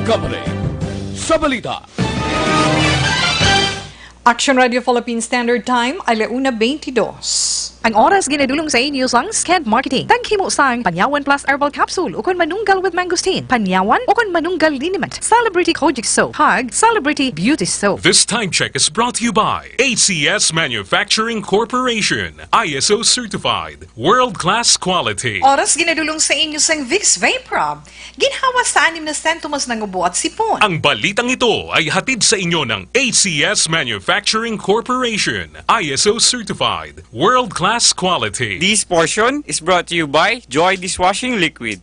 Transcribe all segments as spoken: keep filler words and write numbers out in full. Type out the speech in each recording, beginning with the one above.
Company. Sa balita. Action Radio Philippine Standard Time, alauna twenty-dos. Ang oras ginadulong sa inyo sang Sked Marketing. Taghimo sang Panyawan Plus Herbal Capsule ukon Manunggal with Mangosteen, Panyawan ukon Manunggal Liniment, Celebrity Kojic Soap, kag Celebrity Beauty Soap. This time check is brought to you by A C S Manufacturing Corporation, I S O certified, world-class quality. Oras ginadulong sa inyo sang Vicks Vaporub. Ginhawa sa anim na sentimos na ubo at sipon. Ang balitang ito ay hatid sa inyo ng A C S Manufacturing Corporation, I S O certified, world-class quality. This portion is brought to you by Joy Dishwashing Liquid.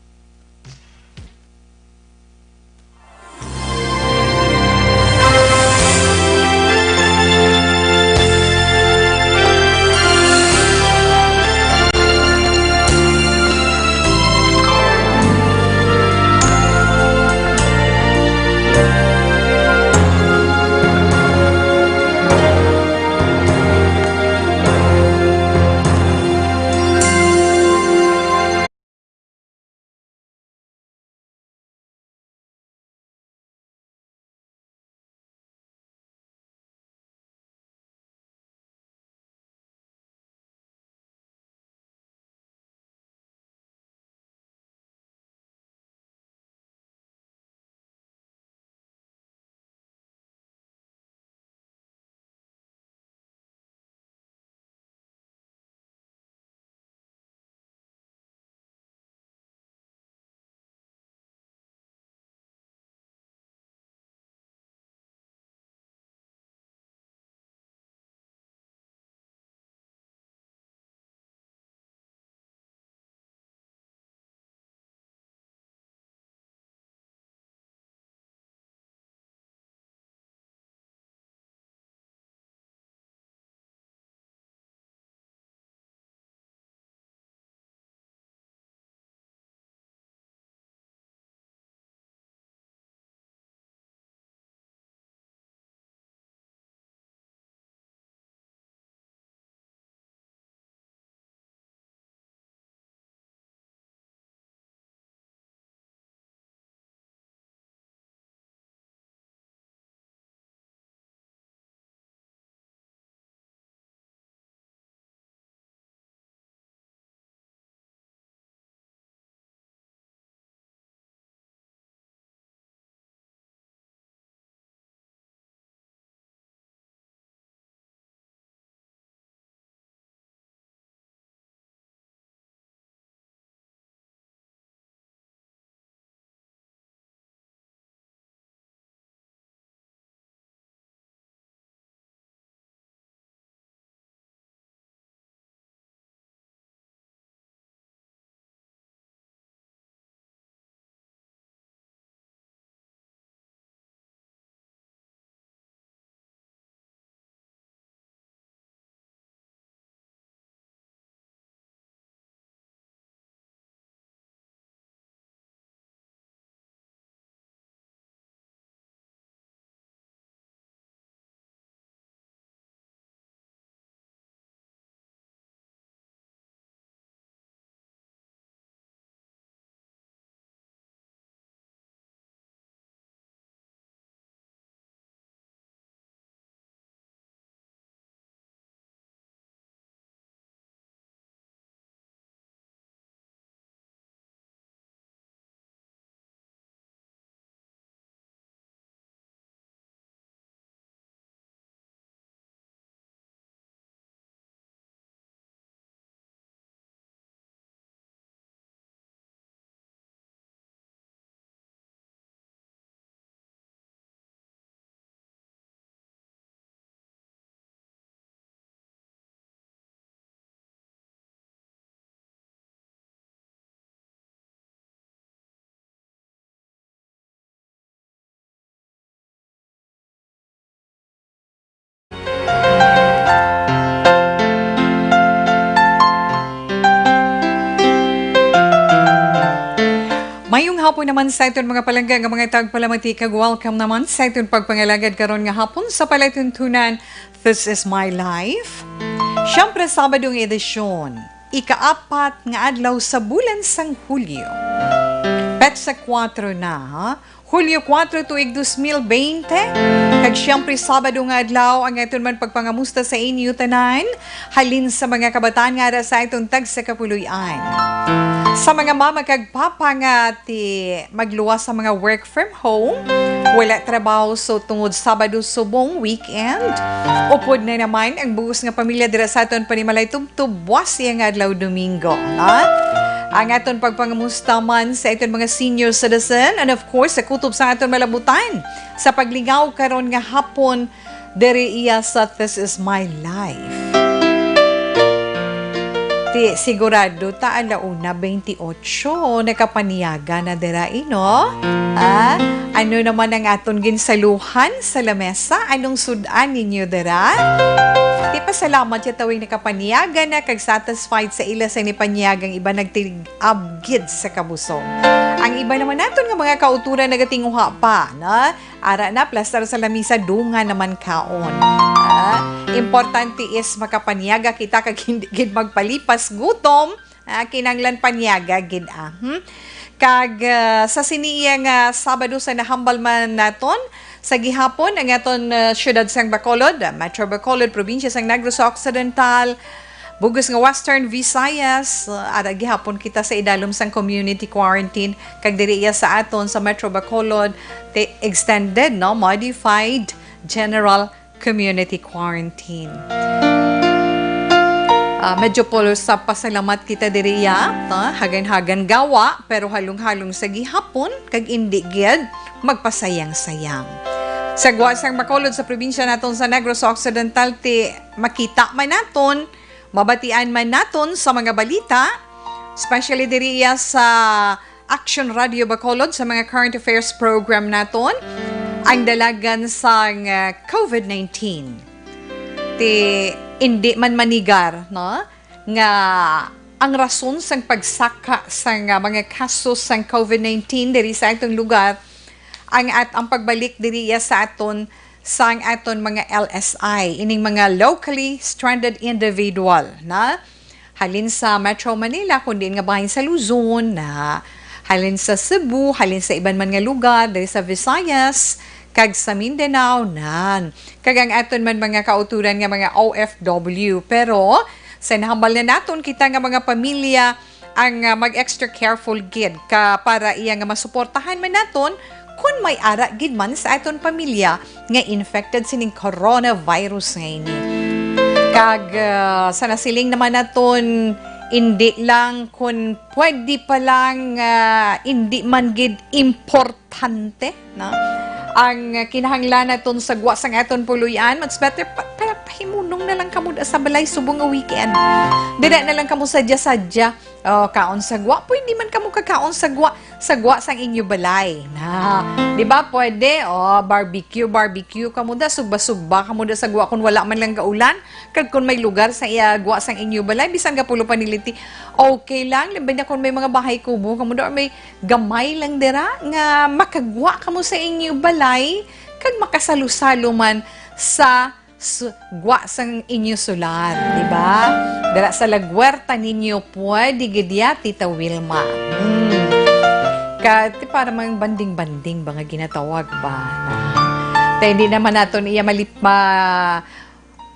Mayong hapon naman sa aton mga palangga nga mga tagpalamati, kag welcome naman sa aton pagpangalagad karon nga hapon sa palatuntunan This Is My Life. Siyempre, Sabado nga edisyon, ikaapat nga adlaw sa bulan sang Hulyo. Petsa kuwatro na, ha? Hulyo kuwatro, tuig dos mil bente. Kag siyempre, Sabado nga adlaw, ang aton man pagpangamusta sa inyo tanan, halin sa mga kabataan nga ara sa aton tagsa kapuloy-an. Sa mga mama kag papa nga ti magluwas sa mga work from home, wala trabaho, so tungod Sabado subong weekend, upod na naman ang bug-os nga pamilya dira sa aton panimalay tubtob buwas iya nga adlaw Domingo, ha? Ang aton pagpangamusta man sa aton mga senior citizen, and of course, sa kutob sa aton malabutan sa paglingaw karon nga hapon diri iya sa This Is My Life. Ti, sigurado ta, ala una bente otso, nakapaniaga na dira, ino? Ah, ano naman ang aton ginsaluhan sa lamesa? Anong sud-an ninyo dira? Ti, pasalamat ya tawing nakapaniaga na kag satisfied sa ila sa nipanyagang iba nagtig-ab gid sa kabusog. Ang iba naman naton nga mga kauturan nagatinguha pa, na ara na, plastar sa lamisa, dungan naman kaon. Ah, importante is makapanyaga kita kag hindi gid magpalipas gutom. Ah, kinahanglan panyaga gid, ah. Hmm? Kag, ah, sa sini iya nga Sabado sa nahambal man naton, sa gihapon, ang aton, ah, siyudad sang Bacolod, ah, Metro Bacolod, probinsya sang Negros Occidental, bug-os nga Western Visayas, ah, ara gihapon kita sa idalom sang community quarantine, kag diri iya sa aton sa Metro Bacolod, te-, extended, no, modified general community quarantine. Ah, medyo pulos sa pasalamat kita diri iya, ta, hagan-hagan gawa, pero halong-halong sa gihapon, kag indi gid magpasayang-sayang. Sa gwa sang Bacolod sa probinsya naton sa Negros Occidental, ti makita man naton, mabatian man naton sa mga balita, especially diri iya sa Action Radio Bacolod sa mga current affairs program naton, ang dalagan sang, ah, covid nineteen. Ti, indi man manigar, no, nga ang rason sang pagsaka sang, ah, mga kaso sang covid nineteen diri sa atong lugar, ang at ang pagbalik diri iya sa aton sang aton mga L S I, ining mga locally stranded individual, na halin sa Metro Manila, kundi nga bahin sa Luzon, na halin sa Cebu, halin sa iban man nga lugar, diri sa Visayas, kag sa Mindanao, nan. Kag ang aton man mga kauturan nga mga O F W. Pero, sa nahambal na naton, kita nga mga pamilya ang, ah, mag-extra careful gid ka para iya nga masuportahan man naton kun may ara gid man sa aton pamilya nga infected sining coronavirus nga ini. Kag, ah, sa nasiling naman naton, indi lang kun pwede pa lang, ah, indi man gid importante, no? Ang kinahanglan naton sa gwa sang aton puloy-an, mas better pa, pa, pahimunong na lang kamo da sa balay subong nga weekend. Dira na lang kamo sadya-sadya. Oh, kaon sa gwa. Pwede man kamo kakaon sa gwa, sa gwa sang inyo balay. Na, di ba? Pwede. Oh, barbecue, barbecue kamo da, sugba-sugba kamo da sa gwa kung wala man lang gaulan. Kag kung may lugar sa iya gwa sang inyo balay, bisan gapulo pa niliti, okay lang. Labi na kung may mga bahay kubo kamo da, or may gamay lang dira nga makagwa kamo sa inyo balay, kag makasalusalo man sa su-, gwa sang inyo sulat, di ba? Dira sa lagwerta ninyo, pwede gid ya, Tita Wilma. Hmm. Ka, ti, para mang banding-banding ba nga ginatawag ba? Na, ta, hindi naman naton iya malip-, ma-,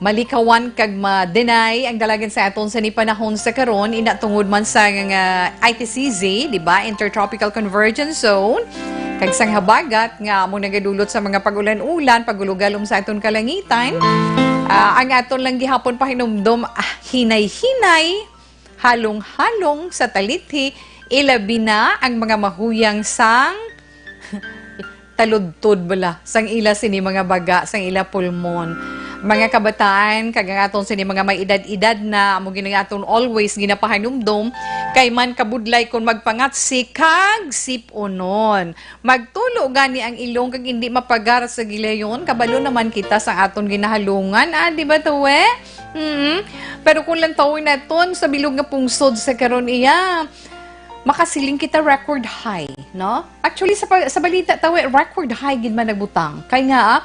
malikawan kag ma-deny ang dalagan sa aton sa ni panahon sa karon, ina tungod man sa nga I T C Z, di ba? Intertropical Convergence Zone. Kag sang habagat nga amo nagadulot sa mga pag-ulan-ulan, pagulugalom sa aton kalangitan, ah, ang aton lang gihapon pahinumdom, ah, hinay-hinay, halong-halong sa talithi, ilabi na ang mga mahuyang sang taludtod bala, sang ila sini mga baga, sang ila pulmon. Mga kabataan, kag ang aton sini mga may edad-edad na, amo gid nga aton always ginapahanumdom, kay man kabudlay kon magpangatsi kag sip-onon. Magtulo gani ang ilong kag indi mapagar sa gilayon. Kabalo naman kita sa aton ginahalungan, ah, di ba, Tawe? Mm. Pero kung lantawon naton sa bilog nga pungsod sa karon iya, makasiling kita record high, no? Actually, sa pa-, sa balita, Tawe, record high gid man nagbutang. Kay nga, ah,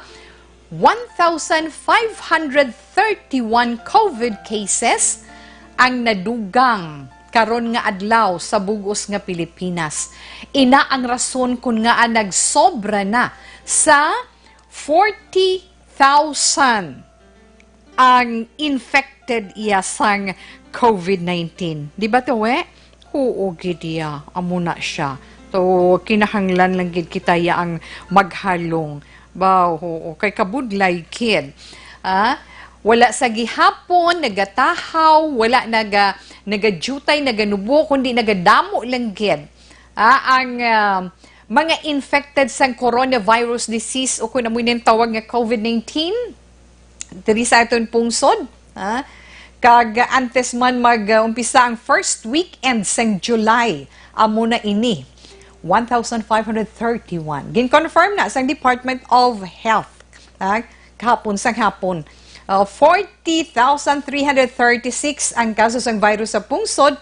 one thousand five hundred thirty-one covid cases ang nadugang karon nga adlaw sa bug-os nga Pilipinas. Ina ang rason kon ngaa nagsobra na sa forty thousand ang infected iya sang COVID nineteen. Di ba, Tawi? Oo, gid iya. Amo na siya. So, kinahanglan lang gid kita iya ang maghalong. Ba, oo. Kay kabudlay, kid. Ah, wala sa gihapon, nagatahaw, wala naga, nagadutay, naganubo, kundi nagadamo lang gid. Ah, ang, ah, mga infected sang coronavirus disease o kung amoy nang tawag nga COVID nineteen, diri sa aton pungsod, ha? Kag antes man mag-umpisa ang first weekend sang July, amo na ini, one thousand five hundred thirty-one. Gin-confirm na sang Department of Health, ha? Kahapon sang hapon. Uh, forty thousand three hundred thirty-six ang kaso sang virus sa pungsod.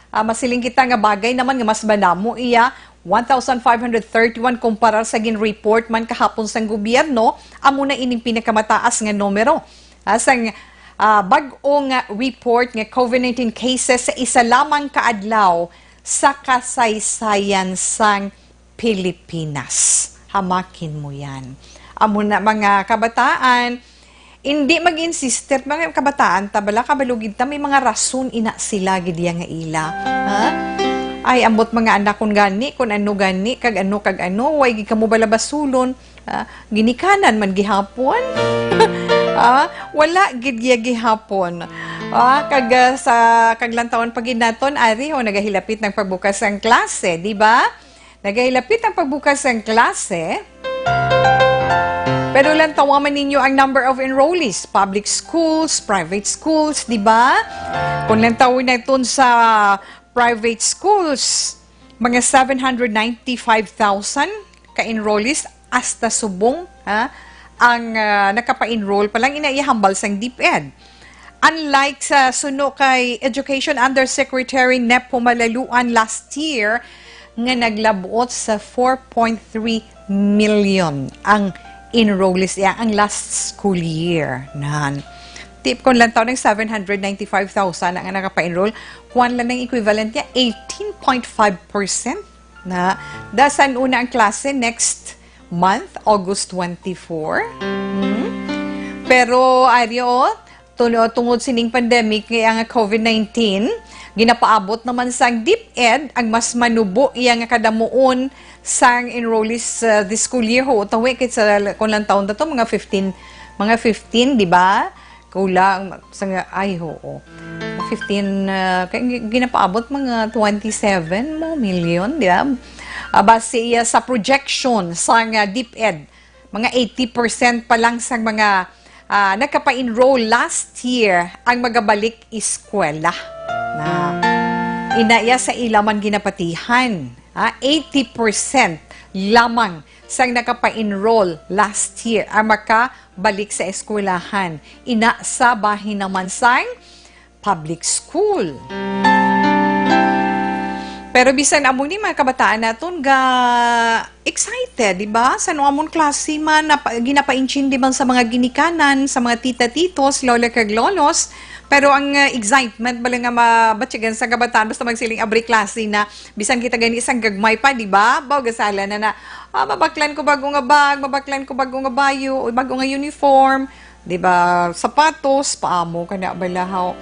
Ah, masiling kita nga bagay naman nga mas madamo iya, one thousand five hundred thirty-one kumpara sa gin-report man kahapon sang gobyerno, amo na ining pinakamataas nga numero. Ah, sang, ah, bag-o nga report nga COVID nineteen cases sa isa lamang ka adlaw sa kasaysayan sang Pilipinas. Hamakin mo yan. Amo na, mga kabataan, hindi mag-insister, mga kabataan, ta bala, kabalo gid ta, may mga rason ina sila gid iya nga ila. Ha? Ay, ambot mga anak kon gani, kon ano gani, kag ano, kag ano, way gid kamo bala basulon. Ah, ginikanan man gihapon. Ah, wala gid iya gihapon. Ah, kag, ah, sa kaglantawon pa gid naton, ari, o, nagahilapit ng pagbukas ang klase, di ba? Nagahilapit ang pagbukas sang klase. Pero lantawa man ninyo ang number of enrollees, public schools, private schools, di ba? Kung lantawon naton sa private schools, mga seven hundred ninety-five thousand ka enrollees hasta subong, ha, ang, ah, nakapa-enroll pa lang, ina iya hambal sang DepEd. Unlike sa suno kay Education Undersecretary Nepo Malaluan last year, nga naglabot sa four point three million ang enrollees iya ang last school year. Nan. Tip kon lantaw ng seven hundred ninety-five thousand ang nakapa-enroll, kuwan lang ng equivalent niya, eighteen point five percent na. Dasan una ang klase next month, August twenty-four. Hmm? Pero, ari, o, tun-, tungod sining pandemic nga ang COVID nineteen, ginapaabot naman sang DepEd ang mas manubo iya nga kadamuon sang enrollees, uh, this school year, ho, tawi, kay sa, kung lang taon na to, mga fifteen, mga fifteen, di ba? Kulang, sa nga, ay, oo. Fifteen, uh, kay gi-, ginapaabot mga twenty-seven mo million, di ba? Ah, base iya sa projection sang, uh, DepEd, mga eighty percent pa lang sang mga, ah, nagkapa-enroll last year ang magabalik eskwela. Na, ina iya sa ila man ginapatihan, ah, eighty percent lamang sang nakapa-enroll last year ang makabalik sa eskwelahan. Ina sa bahin naman sang public school. Pero bisan amo ni, mga kabataan naton ga excited, di ba? Sa no amon klase man, napa-, ginapaintindi man sa mga ginikanan, sa mga tita-titos, lola kag lolos. Pero ang, uh, excitement bala nga mabatyagan sa kabataan, basta magsiling abri klase na, bisan kita gani sang gagmay pa, di ba? Baw, gasala na na, ah, mabaklan ko bago nga bag, mabaklan ko bago nga bayo, o bago nga uniform. Di ba, sapatos, paamo ka na balahaw.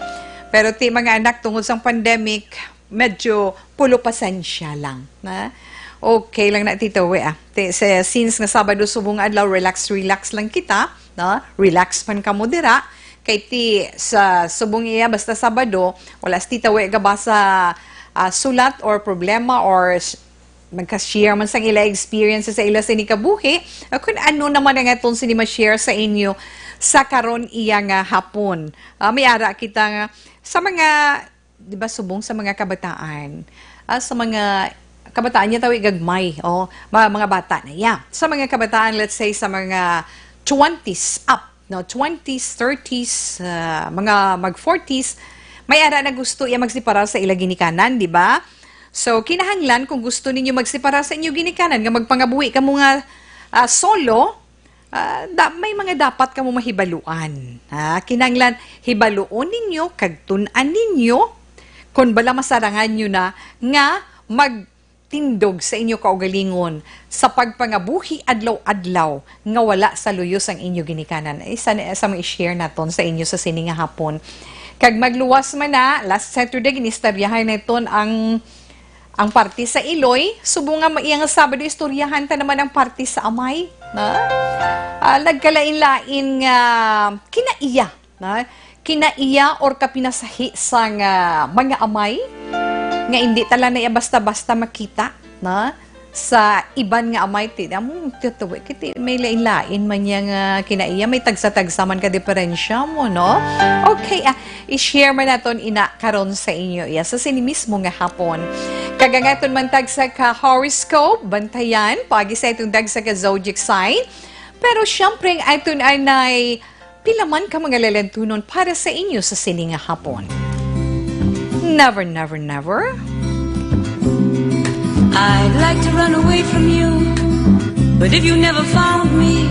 Pero ti, mga anak, tungod sang pandemic, medyo pulo pasensya lang, na? Okay lang na, Tito, we, ah. Ti, sa, since nga Sabado subong adlaw, relax, relax lang kita, no? Relax man kamo dira. Kay ti, sa subong iya, basta Sabado, wala si Tita, we, gabasa, ah, sulat or problema or s-, magka-share man sang ila experiences sa ila sini kabuhi, o kung ano naman ang aton sini ma-share sa inyo sa karon iya nga hapon. Ah, may ara kita nga sa mga, di ba, subong sa mga kabataan, ah, sa mga kabataan niya tawi gagmay, o mga, mga bata na iya. Sa mga kabataan, let's say, sa mga twenties up, no, twenties, thirties, ah, mga mag forties, may ara na gusto iya magseparar sa ila ginikanan, di ba? So, kinahanglan kung gusto ninyo magseparar sa inyo ginikanan nga magpangabuhi kamo nga, ah, solo, ah, da-, may mga dapat kamo mahibaluan. Ha? Kinahanglan hibaluon ninyo kag tun-an ninyo Kon bala masarangan nyo na nga magtindog sa inyo kaugalingon sa pagpangabuhi adlaw-adlaw nga wala sa luyos ang inyo ginikanan. Isa na sa mga i-share naton sa inyo sa sini nga hapon. Kag magluwas man na, last Saturday, ginistoryahan naton ang, ang parte sa iloy. Subong nga iya nga Sabado, istoryahan ta naman ang parte sa amay, na? Ah, nagkalain-lain nga kinaiya, na? Kinaiya or kapinasahi sang, ah, mga amay nga indi tala na iya basta-basta makita, na? Sa iban nga amay, ti, amo, tutuwi, kiti, may lain-lain man niya nga kinaiya, may tagsa-tagsa man ka diferensya mo, no? Okay, ah, i-share man naton ina karon sa inyo iya sa sini mismo nga hapon. Kag ang aton man tagsa ka horoscope, bantayan, paagi sa itong tagsa ka zodiac sign. Pero siyempre, ang aton anay pila man ka mga lalantunon para sa inyo sa sini nga hapon. Never, never, never. I'd like to run away from you, but if you never found me,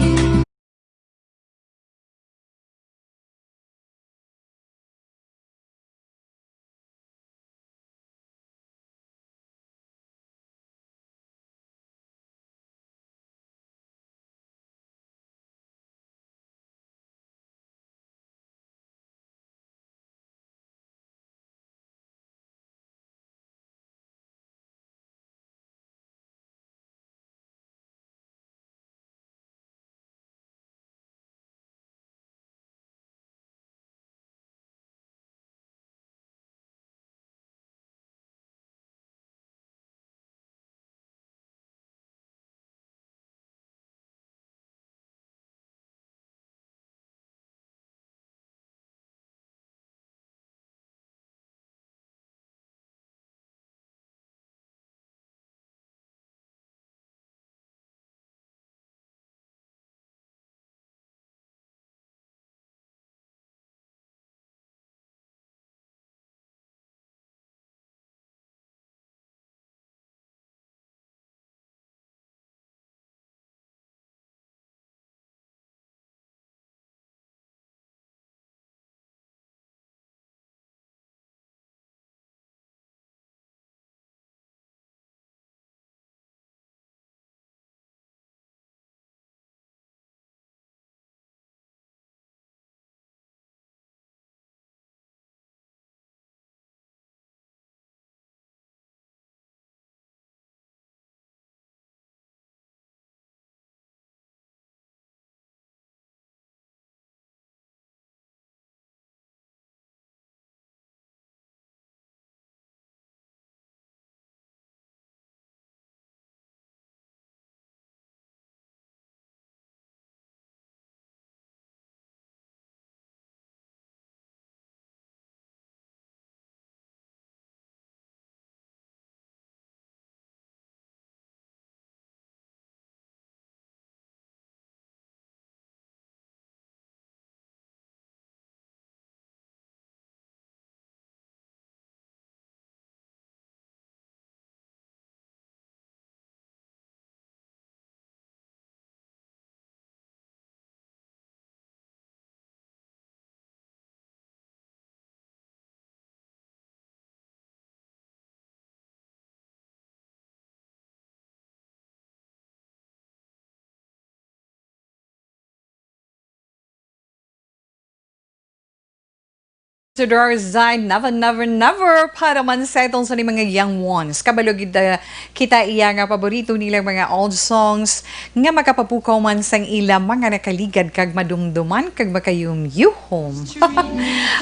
Ambassador Zain, never, never, never para man sa itong sa mga young ones. Kabalo gid, ah, kita iya nga paborito nilang mga old songs nga makapapukaw man sang ila mga nakaligad kag madumduman kag makayumyuhom.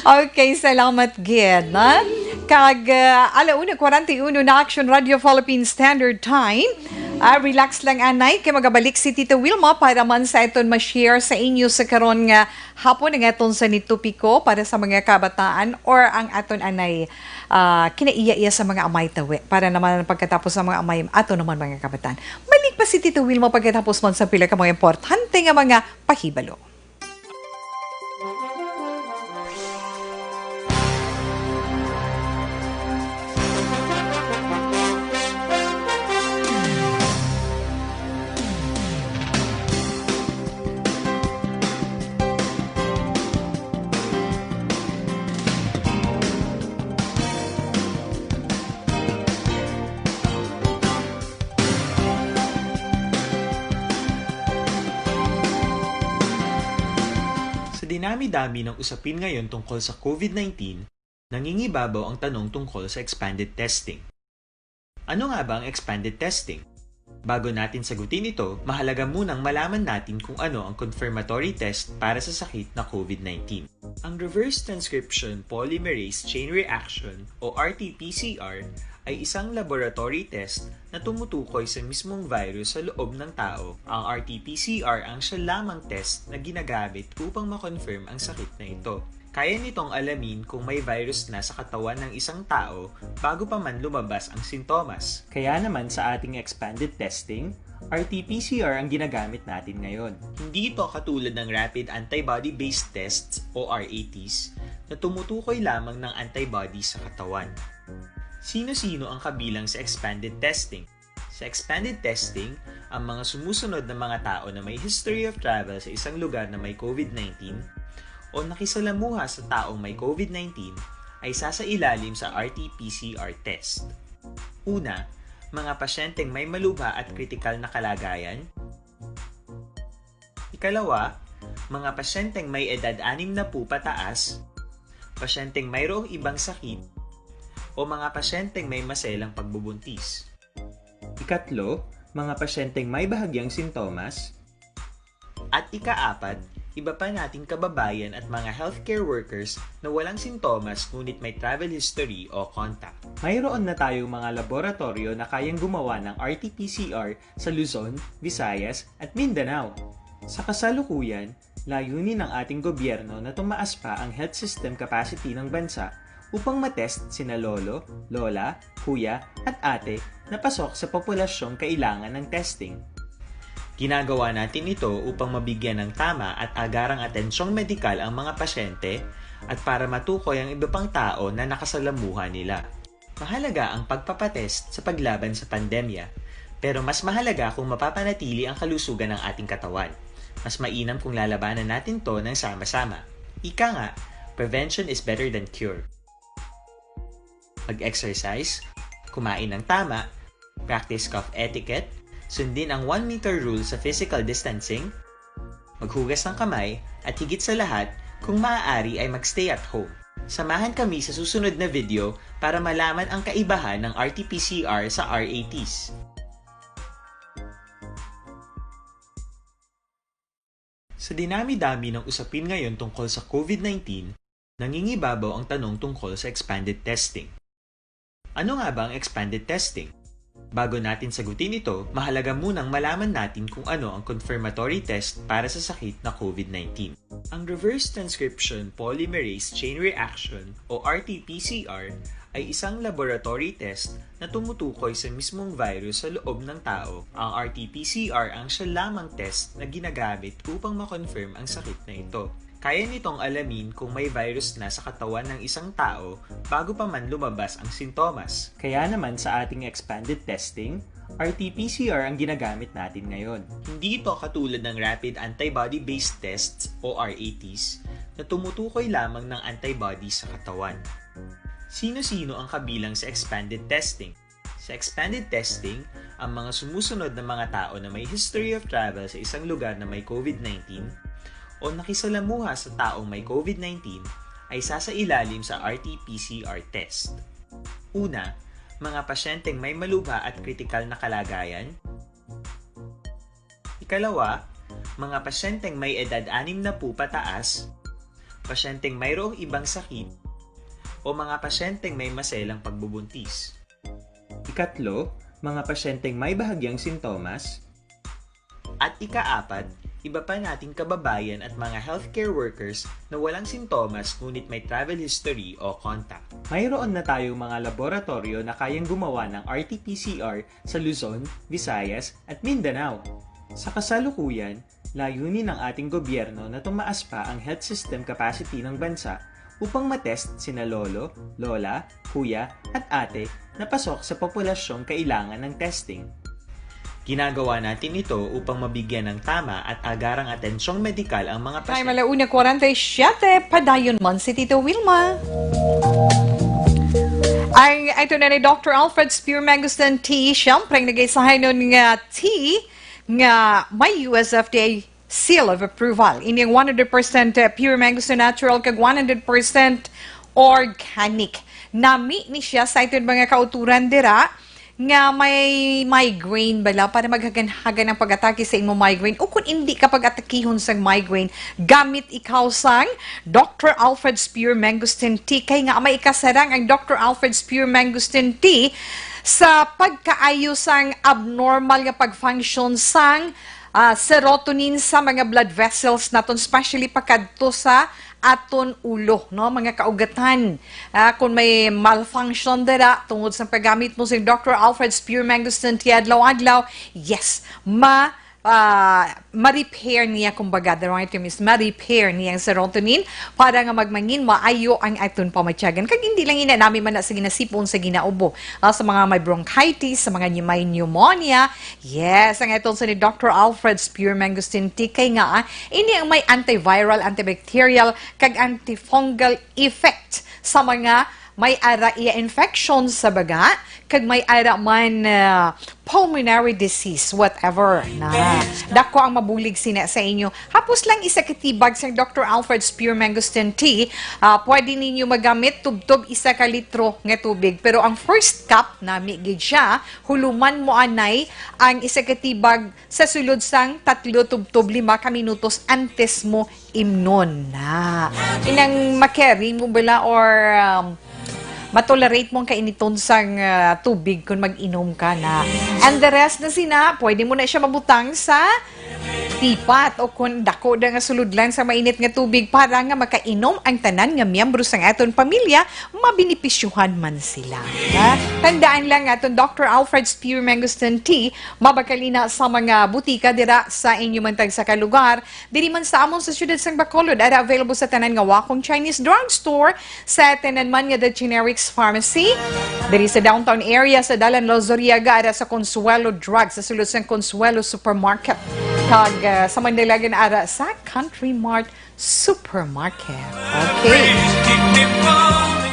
Okay, salamat gid, na? Kag, ah, ala una kwarenta y uno na Action Radio Philippines Standard Time. Ah, relax lang, anay, kay magabalik si Tita Wilma para man sa aton ma-share sa inyo sa karon nga hapon ang aton sa ni topiko para sa mga kabataan or ang aton anay, ah, kinaiya-iya sa mga amay tawi. Para naman pagkatapos sa mga amay, ato naman mga kabataan. Balik pa si Tita Wilma pagkatapos man sa pila ka mga importante nga mga pahibalo. Dami-dami ng usapin ngayon tungkol sa COVID nineteen, nangingibabaw ang tanong tungkol sa expanded testing. Ano nga ba ang expanded testing? Bago natin sagutin ito, mahalaga munang malaman natin kung ano ang confirmatory test para sa sakit na COVID nineteen. Ang reverse transcription polymerase chain reaction o R T P C R ay isang laboratory test na tumutukoy sa mismong virus sa loob ng tao. Ang R T P C R ang siya lamang test na ginagamit upang ma-confirm ang sakit na ito. Kaya nitong alamin kung may virus na sa katawan ng isang tao bago pa man lumabas ang sintomas. Kaya naman sa ating expanded testing, R T P C R ang ginagamit natin ngayon. Hindi ito katulad ng rapid antibody-based tests o R A Ts na tumutukoy lamang ng antibody sa katawan. Sino-sino ang kabilang sa expanded testing? Sa expanded testing, ang mga sumusunod na mga tao na may history of travel sa isang lugar na may COVID nineteen o nakisalamuha sa taong may COVID nineteen ay sasailalim sa R T P C R test. Una, mga pasyenteng may malubha at kritikal na kalagayan. Ikalawa, mga pasyenteng may edad anim na po pataas, pasyenteng mayroong ibang sakit, o mga pasyenteng may maselang pagbubuntis. Ikatlo, mga pasyenteng may bahagyang sintomas. At ikaapat, iba pa nating kababayan at mga healthcare workers na walang sintomas ngunit may travel history o contact. Mayroon na tayong mga laboratoryo na kayang gumawa ng R T P C R sa Luzon, Visayas, at Mindanao. Sa kasalukuyan, layunin ng ating gobyerno na tumaas pa ang health system capacity ng bansa upang matest sina lolo, lola, kuya, at ate na pasok sa populasyong kailangan ng testing. Ginagawa natin ito upang mabigyan ng tama at agarang atensyong medikal ang mga pasyente at para matukoy ang iba pang tao na nakasalamuha nila. Mahalaga ang pagpapatest sa paglaban sa pandemya, pero mas mahalaga kung mapapanatili ang kalusugan ng ating katawan. Mas mainam kung lalabanan natin to ng sama-sama. Ika nga, prevention is better than cure. Mag-exercise, kumain ng tama, practice cough etiquette, sundin ang one meter rule sa physical distancing, maghugas ng kamay, at higit sa lahat, kung maaari ay mag-stay at home. Samahan kami sa susunod na video para malaman ang kaibahan ng R T P C R sa R A Ts. Sa dinami-dami ng usapin ngayon tungkol sa COVID nineteen, nangingibabaw ang tanong tungkol sa expanded testing. Ano nga ba ang expanded testing? Bago natin sagutin ito, mahalaga munang malaman natin kung ano ang confirmatory test para sa sakit na COVID nineteen. Ang reverse transcription polymerase chain reaction o R T P C R ay isang laboratory test na tumutukoy sa mismong virus sa loob ng tao. Ang R T P C R ang siya lamang test na ginagamit upang ma-confirm ang sakit na ito. Kaya nitong alamin kung may virus na sa katawan ng isang tao bago pa man lumabas ang sintomas. Kaya naman sa ating expanded testing, R T P C R ang ginagamit natin ngayon. Hindi ito katulad ng rapid antibody-based tests o R A Ts na tumutukoy lamang ng antibody sa katawan. Sino-sino ang kabilang sa expanded testing? Sa expanded testing, ang mga sumusunod na mga tao na may history of travel sa isang lugar na may COVID nineteen o nakisalamuha sa taong may COVID nineteen ay sasailalim sa R T P C R test. Una, mga pasyenteng may malubha at kritikal na kalagayan. Ikalawa, mga pasyenteng may edad anim na po pataas, pasyenteng mayroong ibang sakit, o mga pasyenteng may maselang pagbubuntis. Ikatlo, mga pasyenteng may bahagyang sintomas. At ikaapat, iba pa nating kababayan at mga healthcare workers na walang sintomas ngunit may travel history o contact. Mayroon na tayong mga laboratorio na kayang gumawa ng R T P C R sa Luzon, Visayas, at Mindanao. Sa kasalukuyan, layunin ng ating gobyerno na tumaas pa ang health system capacity ng bansa upang matest sina lolo, lola, kuya, at ate na pasok sa populasyong kailangan ng testing. Ginagawa natin ito upang mabigyan ng tama at agarang atensyong medikal ang mga pasyente. Time, ala una kwarenta y siete, padayon man si Tito Wilma. Ay, ito na ni Doctor Alfred Spear Mangosteen Tea. Siyempre, ang nag-isahay nun nga tea nga may U S F D A seal of approval. Ini ang one hundred percent pure mangosteen natural kag one hundred percent organic. Nami ni siya sa aton mga kauturan dira nga may migraine bala, para maghagan-hagan ang pag-atake sa imo migraine, o kung hindi ka pag-atakihon sang migraine, gamit ikaw sang Doctor Alfred's Pure Mangosteen Tea. Kay nga may ikasarang ang Doctor Alfred's Pure Mangosteen Tea sa pagkaayo sang abnormal nga pag-function sang ah, serotonin sa mga blood vessels naton, especially pakadto sa aton ulo, no, mga kaugatan. Ah, kung may malfunction dira tungod sa paggamit mo sa Doctor Alfred's Pure Mangosteen Tea adlaw-adlaw, yes, ma ah, ma-repair niya, kumbaga, the right term is ma-repair niya ang serotonin para nga magmangin maayo ang aton pamatyagan. Kag hindi lang ina, nami man na sa ginasipon, sa ginaubo, ah, sa mga may bronchitis, sa mga may pneumonia. Yes, ang aton sa ni Doctor Alfred's Pure Mangosteen Tea kay nga, ah, ini ang may antiviral, antibacterial, kag antifungal effect sa mga may ara ear infection sa baga, kag may ara man, ah, pulmonary disease, whatever na. Dako ang mabulig sina sa inyo. Hapos lang isa ka tea bag sang Doctor Alfred's Pure Mangosteen Tea, ah, pwede ninyo magamit tubtob isa ka litro nga tubig. Pero ang first cup, nami gid siya, huluman mo anay ang isa ka tea bag sa sulod sang tatlo tubtob lima ka minutos antes mo imnon na. Inang ma-carry mo bala or, um, ma-tolerate mo ang kainiton sang, ah, tubig kung mag-inom ka na. And the rest na sina, pwede mo na siya mabutang sa tipat o kung dako na nga sulod lang sa mainit nga tubig para nga makainom ang tanan nga miyembro sang aton pamilya, mabenepisyuhan man sila. Ha? Tandaan lang, aton Doctor Alfred's Pure Mangosteen Tea, mabakal ina sa mga butika dira sa inyo man tag sa kalugar, diri man sa amon sa siyudad sang Bacolod, ara available sa tanan nga Wacom Chinese Drugstore, sa tanan man nga The Generics Pharmacy, diri sa downtown area sa Dalan Lozuriaga, ara sa Consuelo Drug, sa sulod sang Consuelo Supermarket, kag, ah, sa Mandalag ara sa Country Mart Supermarket. Okay.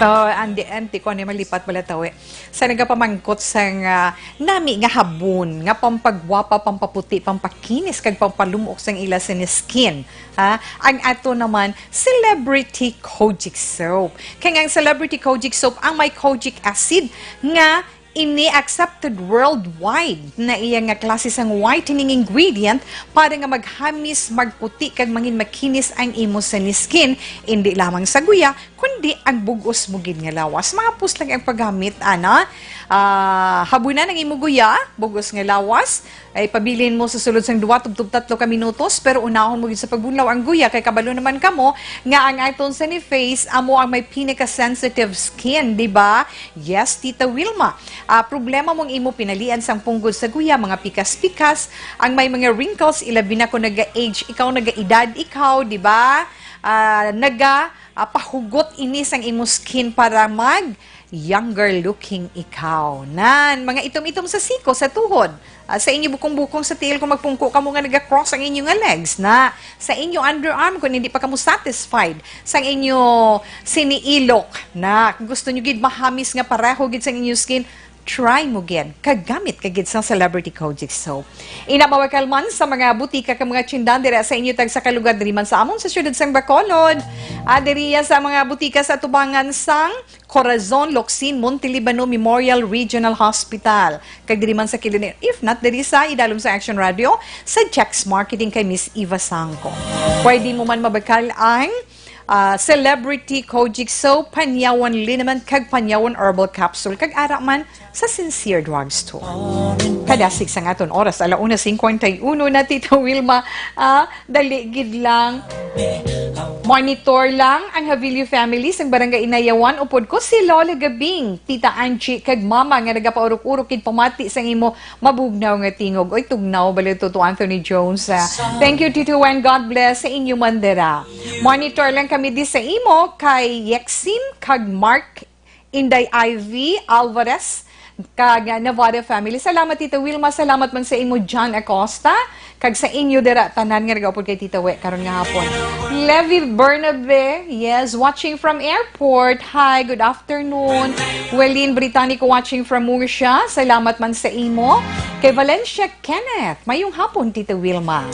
So, andi, anti ko, ano, malipat pala tawi. Sa nagapamangkot sang, ah, nami nga habon, nga pampagwapa, pampaputi, pampakinis, kag pampalumok sang ila sini skin. Ha? Ang ato naman, Celebrity Kojic Soap. Kay nga ang Celebrity Kojic Soap, ang may kojic acid nga ini accepted worldwide na iya nga klase sang whitening ingredient para nga maghamis, magputi, kag mangin makinis ang imo sini skin, indi lamang sa guya, kundi ang bug-os mo gid nga lawas. Mahapos lang ang paggamit, ana. Ah, habunan ang imo guya, bug-os nga lawas, ay pabilin mo sa sulod sang duwa tubtob tatlo ka minutos, pero unahon mo gid sa pagbunlaw ang guya, kay kabalo naman kamo nga ang aton sini face amo ang may pinaka-sensitive skin, di ba? Yes, Tita Wilma. Ah, problema mong imo pinalian sang punggod sa guya, mga pikas-pikas, ang may mga wrinkles, ilabi na kung naga-age ikaw, naga-edad ikaw, di ba? Ah, naga, ah, pahugot ini sang imo skin para mag younger looking ikaw. Nan, mga itom-itom sa siko, sa tuhod, ah, sa inyo bukong-bukong sa tiil, kung magpungko kamo nga naga-cross ang inyo nga legs, na sa inyo underarm, kung hindi pa kamo satisfied sang inyo sini ilok, na kung gusto nyo gid mahamis nga pareho gid sang inyo skin, try mo gid, kagamit ka gid sang Celebrity Kojic Soap. Ina, mabakal man sa mga butika kag mga tindahan dira sa inyo tag sa kalugar, diri man sa amon sa siyudad sang Bacolod, ah, diri sa mga butika sa tubangan sang Corazon, Locsin, Montelibano Memorial Regional Hospital, kag diri man sa kilid, if not, diri sa idalom sa Action Radio, sa Jack's Marketing kay Miss Eva Sangco. Pwede mo man mabakal ang, ah, Celebrity Kojic Soap, Panyawan Liniment, kag Panyawan Herbal Capsule, kag ara man sa Sincere Drugstore. Kadasig sang aton oras, ala una cincuenta y uno na, Tita Wilma. Ah, dali gid lang. Monitor lang ang Havilio family sang Barangay Inayawan, upod ko si Lola Gabing, Tita Angie, kag Mama nga nagapaurok-urok gid pamati sang imo mabugnaw nga tingog. Oy, tugnaw bala to, to Anthony Jones, ah. Thank you, Tito Wen. God bless sa inyo man dira. Monitor lang kami di sa imo kay Yexim kag Mark, Inday Ivy Alvarez, kag Navarre family. Salamat, Tita Wilma. Salamat man sa imo, John Acosta, kag sa inyo dira tanan nga nagaupod kay Tita We karon nga hapon. Levi Bernabe, yes, watching from airport. Hi, good afternoon. Welin Británico, watching from Murcia. Salamat man sa imo. Kay Valencia Kenneth, mayong hapon, Tita Wilma.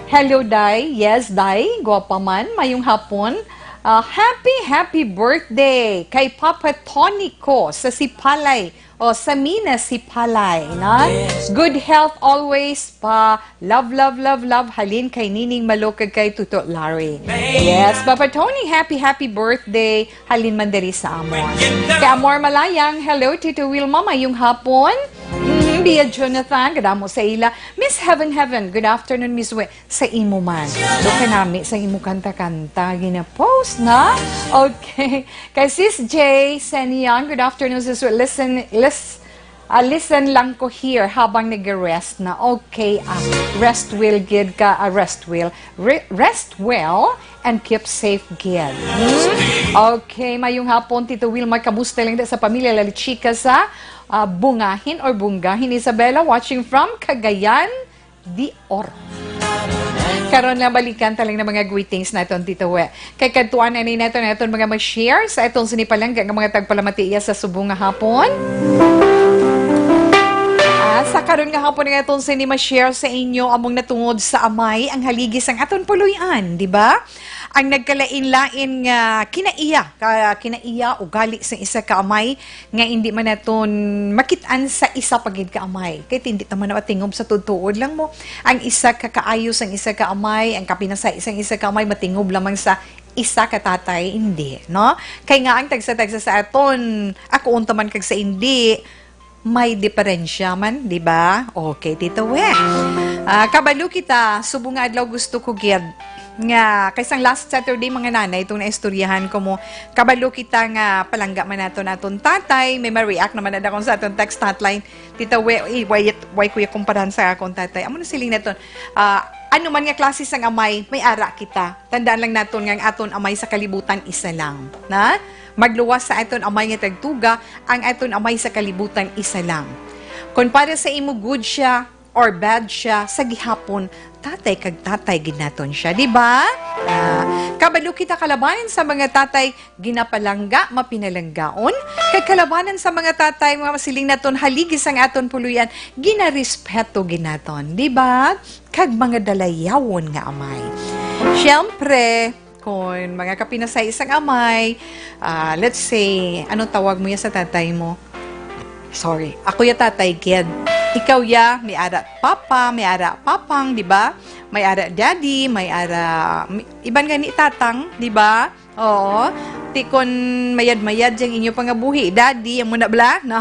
Hello, Day. Yes, Day. Gwapa man. Mayong hapon. Ah, happy, happy birthday kay Papa Tony ko sa Sipalay. O, sa Minas, Sipalay, na? Good health always, pa. Love, love, love, love. Halin kay Nining Malo kag kay Tuto Larry. Yes, Papa Tony, happy, happy birthday. Halin man diri sa amon. Kay Amor Malayang, hello, Tito Wilma, mayong hapon. Mm, Bia Jonathan, kadamo sa ila. Miss Heaven Heaven, good afternoon, Miss We. Sa imo man. Do ka nami sa imo kanta-kanta, gina-post na? Okay. Kay Sis J, Seniang, good afternoon, Sis We. Listen, lis, ah, listen lang ko here habang nag-rest na. Okay, ah, rest well, gid ka, ah, rest well. Re-, rest well and keep safe, gid. Hmm? Okay, mayong hapon, Tito Wilmar. Kamusta lang sa pamilya Lalichika sa, ah, Bungahin or Bunggahin, Isabela, watching from Cagayan de Oro. Karon lang, balikan ta lang ng mga greetings naton, Tito We. Kay kadtuan na ni naton, naton mga ma-share sa aton sini palangga nga mga tagpalamati iya sa subong nga hapon. Ah, sa karon nga hapon nga aton sini ma-share sa inyo, among natungod sa amay ang haligi sang aton puloy-an, di ba? Ang nagkalain-lain nga kinaiya, ka, kinaiya ugali sa isa ka amay nga indi man naton makit-an sa isa pa gid ka amay. Kay hindi ta man matingob sa tuod-tuod lang mo. Ang isa ka kaayos ang isa ka amay, ang kapinasay sang isa ka amay matingob lamang sa isa ka tatay, hindi, no? Kay nga ang tagsa-tagsa sa aton, ako unta man kag sa indi, may diferensya man, di ba? Okay, Tito We. Ah, kabalo kita, subong nga adlaw gusto ko gid nga kay sang last Saturday, mga nanay, itong naistoryahan ko mo, kabalo kita nga palangga man nato naton tatay, may ma-react naman na akong sa aton text hotline. Tita We, eh, why, why ko ya kumparahan sa akong tatay? Amo na siling naton, ah, ano man nga klase sang amay, may ara kita. Tandaan lang naton nga ang aton amay sa kalibutan isa lang, na? Magluwas sa aton amay nga tagtuga, ang aton amay sa kalibutan isa lang. Kon para sa imo good siya or bad siya, sa gihapon, tatay kag tatay gid naton siya, di ba? Ah, kabalo kita kalabanan sa mga tatay ginapalangga, mapinalanggaon, kag kalabanan sa mga tatay, mga masiling naton haligi sang aton puloy-an, ginarespeto gid naton, di ba? Kag mga dalayawon nga amay. Siyempre, kon mga kapinasay sang amay, ah, let's say, anong tawag mo ya sa tatay mo? Sorry, ako ya tatay gid. Ikaw ya, may ara papa, may ara papang, di ba? May ara daddy, may ara, may, iban gani tatang, di ba? Oo. Ti kon mayad-mayad yang inyo pangabuhi, daddy, amo na bala, no?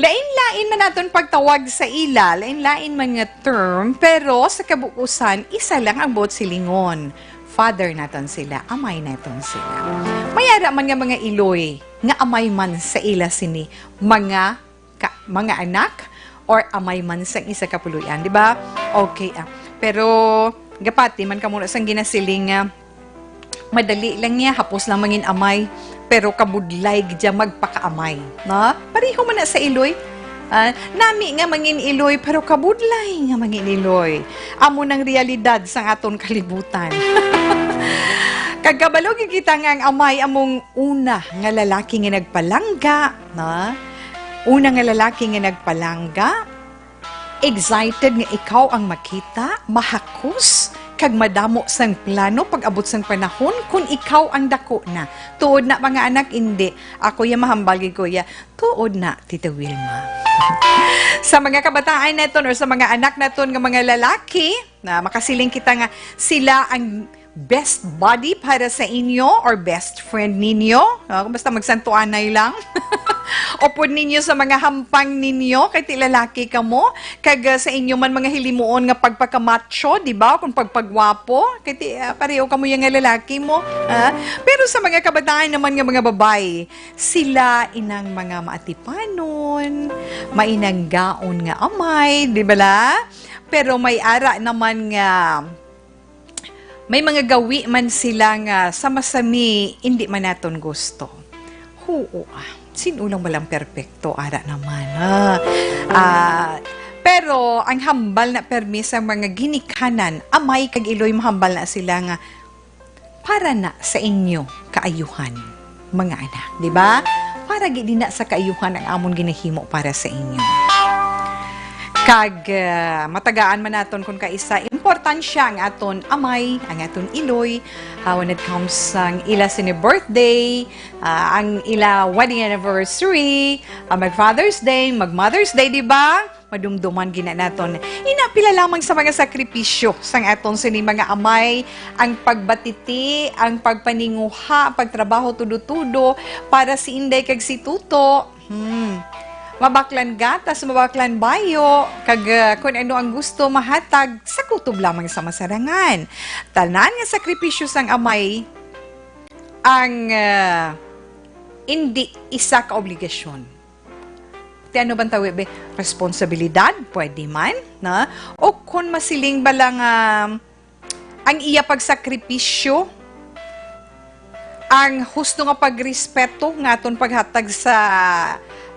Lain-lain man naton pagtawag sa ila, lain-lain man nga term, pero sa kabuusan, isa lang ang buot silingon. Father naton sila, amay naton sila. May ara man nga mga iloy nga amay man sa ila sini mga ka, mga anak or amay man sang isa ka puloy-an, di ba? Okay, ah. Pero gapati man kamo na sang ginasiling nga madali lang niya, hapos lang mangin amay, pero kabudlay gid siya magpakaamay, no? Pareho man na sa iloy. Ah, nami nga mangin iloy, pero kabudlay nga mangin iloy. Amo nang realidad sang aton kalibutan. Kag kabalo gid kita nga ang amay among una nga lalaki nga nagpalangga, no? Una nga lalaki nga nagpalangga, excited nga ikaw ang makita, mahakos, kag madamo sang plano pag-abot sang panahon kon ikaw ang dako na. Tuod na, mga anak, indi. Ako ya mahambal gid ko ya. Tuod na, Tita Wilma. Sa mga kabataan naton or sa mga anak naton nga mga lalaki, na makasiling kita nga sila ang best buddy para sa inyo or best friend ninyo, no? Basta magsantuanay lang. Upod ninyo sa mga hampang ninyo, kay ti lalaki kamo, kag, ah, sa inyo man mga hilimuon nga pagpakamacho, di ba? Kung pagpagwapo, kay ti, ah, pareho kamo yang nga lalaki mo, ah. Pero sa mga kabataan naman nga mga babayi, sila inang mga maatipanon, mainanggaon nga amay, di bala? Pero may ara naman nga may mga gawi man sila nga sa masami, indi man naton gusto. Huo, ah. Sino lang walang perpekto, ara naman, ha? Ah, pero ang hambal na permi sa mga ginikanan, amay kag iloy, mahambal na sila nga para na sa inyo kaayuhan, mga anak, di ba? Para gid na sa kaayuhan ang amon ginahimo para sa inyo. Kag, ah, matagaan man naton kung kaisa, importansya ang aton amay, ang aton iloy, ah, when it comes sang ila sini birthday, ah, ang ila wedding anniversary, ah, mag Father's Day, mag Mother's Day, di ba? Madumduman gina naton. Ina, pila lamang sa mga sakripisyo sang aton sini mga amay, ang pagbatiti, ang pagpaninguha, pagtrabaho tudo-tudo para si Inday kag si Tuto. Hmm. Mabaklan gatas, mabaklan bayo, kag, ah, kun ano ang gusto mahatag sa kutob lamang sa masarangan. Tanan nga sakripisyo sang amay ang, ah, indi isa ka obligasyon. Ti ano bang tawag, be? Responsibilidad, pwede man, na? O kun masiling ba lang, ah, ang iya pagsakripisyo, ang husto nga pagrespeto nga aton paghatag sa,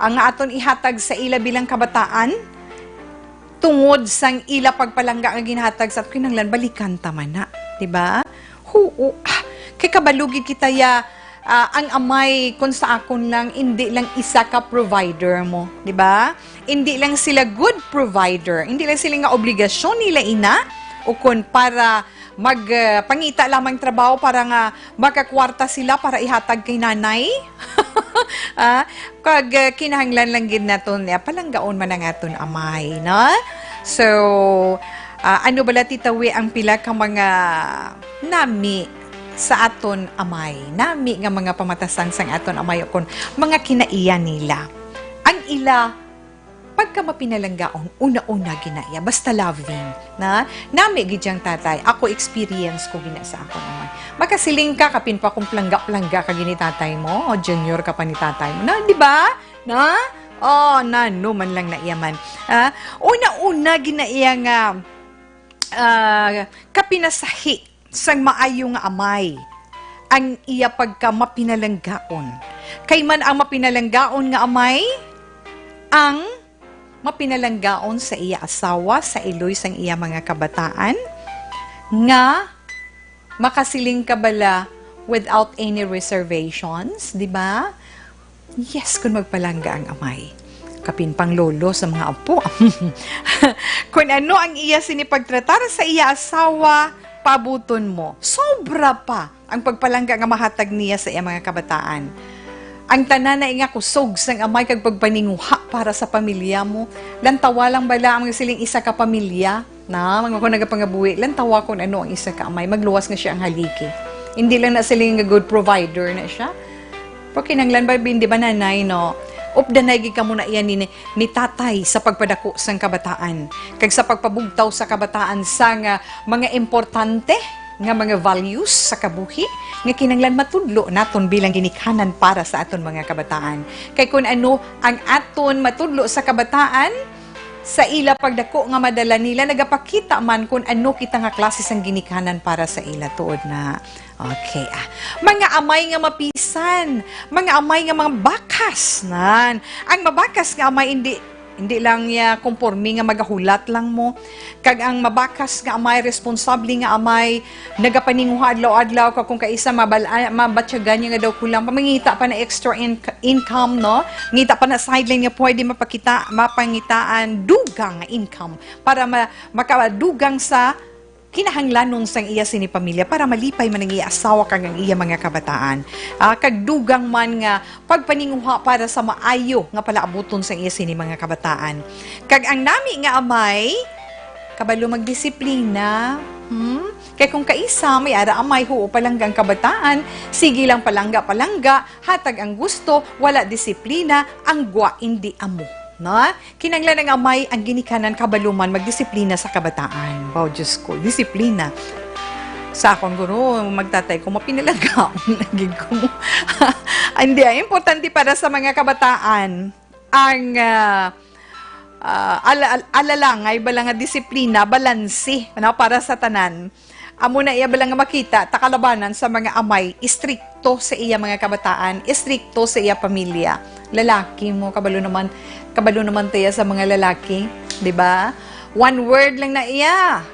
ang aton ihatag sa ila bilang kabataan, tungod sang ila pagpalangga nga ginhatag sa aton, kinahanglan balikan ta man na, di ba? Huo, ah, kay kabalo gid kita ya, ah, ang amay, kung sa akon lang, indi lang isa ka provider mo, di ba? Indi lang sila good provider, indi lang sila nga obligasyon nila ina, o kun para mag, ah, pangita lamang trabaho para nga makakwarta sila para ihatag kay nanay. Ah, kag, ah, kinahanglan lang gid naton niya palanggaon man ang aton amay, no? So, ah, ano bala, Tita Wi, ang pila ka mga nami sa aton amay, nami nga mga pamatasan sang aton amay, o kun mga kinaiya nila, ang ila pagka mapinalanggaon, una-una ginaiya, basta loving, na? Nami gid yang tatay. Ako, experience ko gina sa akon amay. Makasiling ka, kapin pa kung plangga-plangga ka gini tatay mo, o junior ka pa ni tatay mo, na, di ba? Na? Oh, nano man lang na iya man. Ah, una-una ginaiya nga, ah, kapinasahi sang maayo nga amay ang iya pagka mapinalanggaon. Kay man ang mapinalanggaon nga amay, ang mapinalanggaon sa iya asawa, sa iloy sang iya mga kabataan, nga makasiling ka bala without any reservations, di ba? Yes, kung magpalangga ang amay. Kapin pang lolo sa mga apo. Kung ano ang iya sini pagtratar sa iya asawa, pabuton mo. Sobra pa ang pagpalangga nga mahatag niya sa iya mga kabataan. Ang tanan na nga kusog sang amay kag pagpaninguha para sa pamilya mo. Lantawa lang bala ang mga siling isa ka pamilya. Na, mga ko nagapangabuhi, lantawa kung ano ang isa ka amay, magluwas nga siya ang haligi. Hindi lang na sila nga good provider na siya. Pero kinahanglan ba, hindi ba, nanay, no? Updanay gid kamo na iya ni, ni tatay sa pagpadako sang kabataan, kag sa pagpabugtaw sa kabataan sa nga mga importante nga mga values sa kabuhi nga kinahanglan matudlo naton bilang ginikanan para sa aton mga kabataan. Kay kun ano ang aton matudlo sa kabataan, sa ila pagdako nga madala nila, nagapakita man kun ano kita nga klase sang ginikanan para sa ila tuod na. Okay, ah. Mga amay nga mapisan, mga amay nga mga bakas, nan. Ang mabakas nga amay, hindi, hindi lang niya konporme nga magahulat lang mo. Kag ang mabakas nga amay, responsable nga amay, nagapaninguha adlaw-adlaw, kag kung kaisa mabal-, ah, mabatyagan niya nga daw kulang, pamangita pa na extra in-, income, no? Ngita pa na sideline nga pwede mapakita, mapangitaan, dugang nga income para ma-, makadugang sa kinahanglanon sang iya sini pamilya, para malipay man ang iya asawa kag ang iya mga kabataan. Ah, kag dugang man nga pagpaninguha para sa maayo nga palaabuton sang iya sini mga kabataan. Kag ang nami nga amay, kabalo magdisiplina. Hmm? Kay kung kaisa, may ara amay, huo palangga ang kabataan, sige lang palangga-palangga, hatag ang gusto, wala disiplina, ang gwa indi amo. No? Kinanglan ang amay, ang ginikanan, kabalo man, magdisiplina sa kabataan. Wow, Diyos ko, disiplina. Sa akon, guro, magtatay ko, mapinalagaon na gid ko. Hindi, ay, importante para sa mga kabataan ang, ah, ah, ala-, al-, alalangay, bala nga disiplina, balanse, ano, para sa tanan. Amo na iya bala nga makita, ta kalabanan sa mga amay, istrikto sa iya mga kabataan, istrikto sa iya pamilya. Lalaki mo, kabalo naman, kabalo naman tayo sa mga lalaki, di ba? One word lang na iya.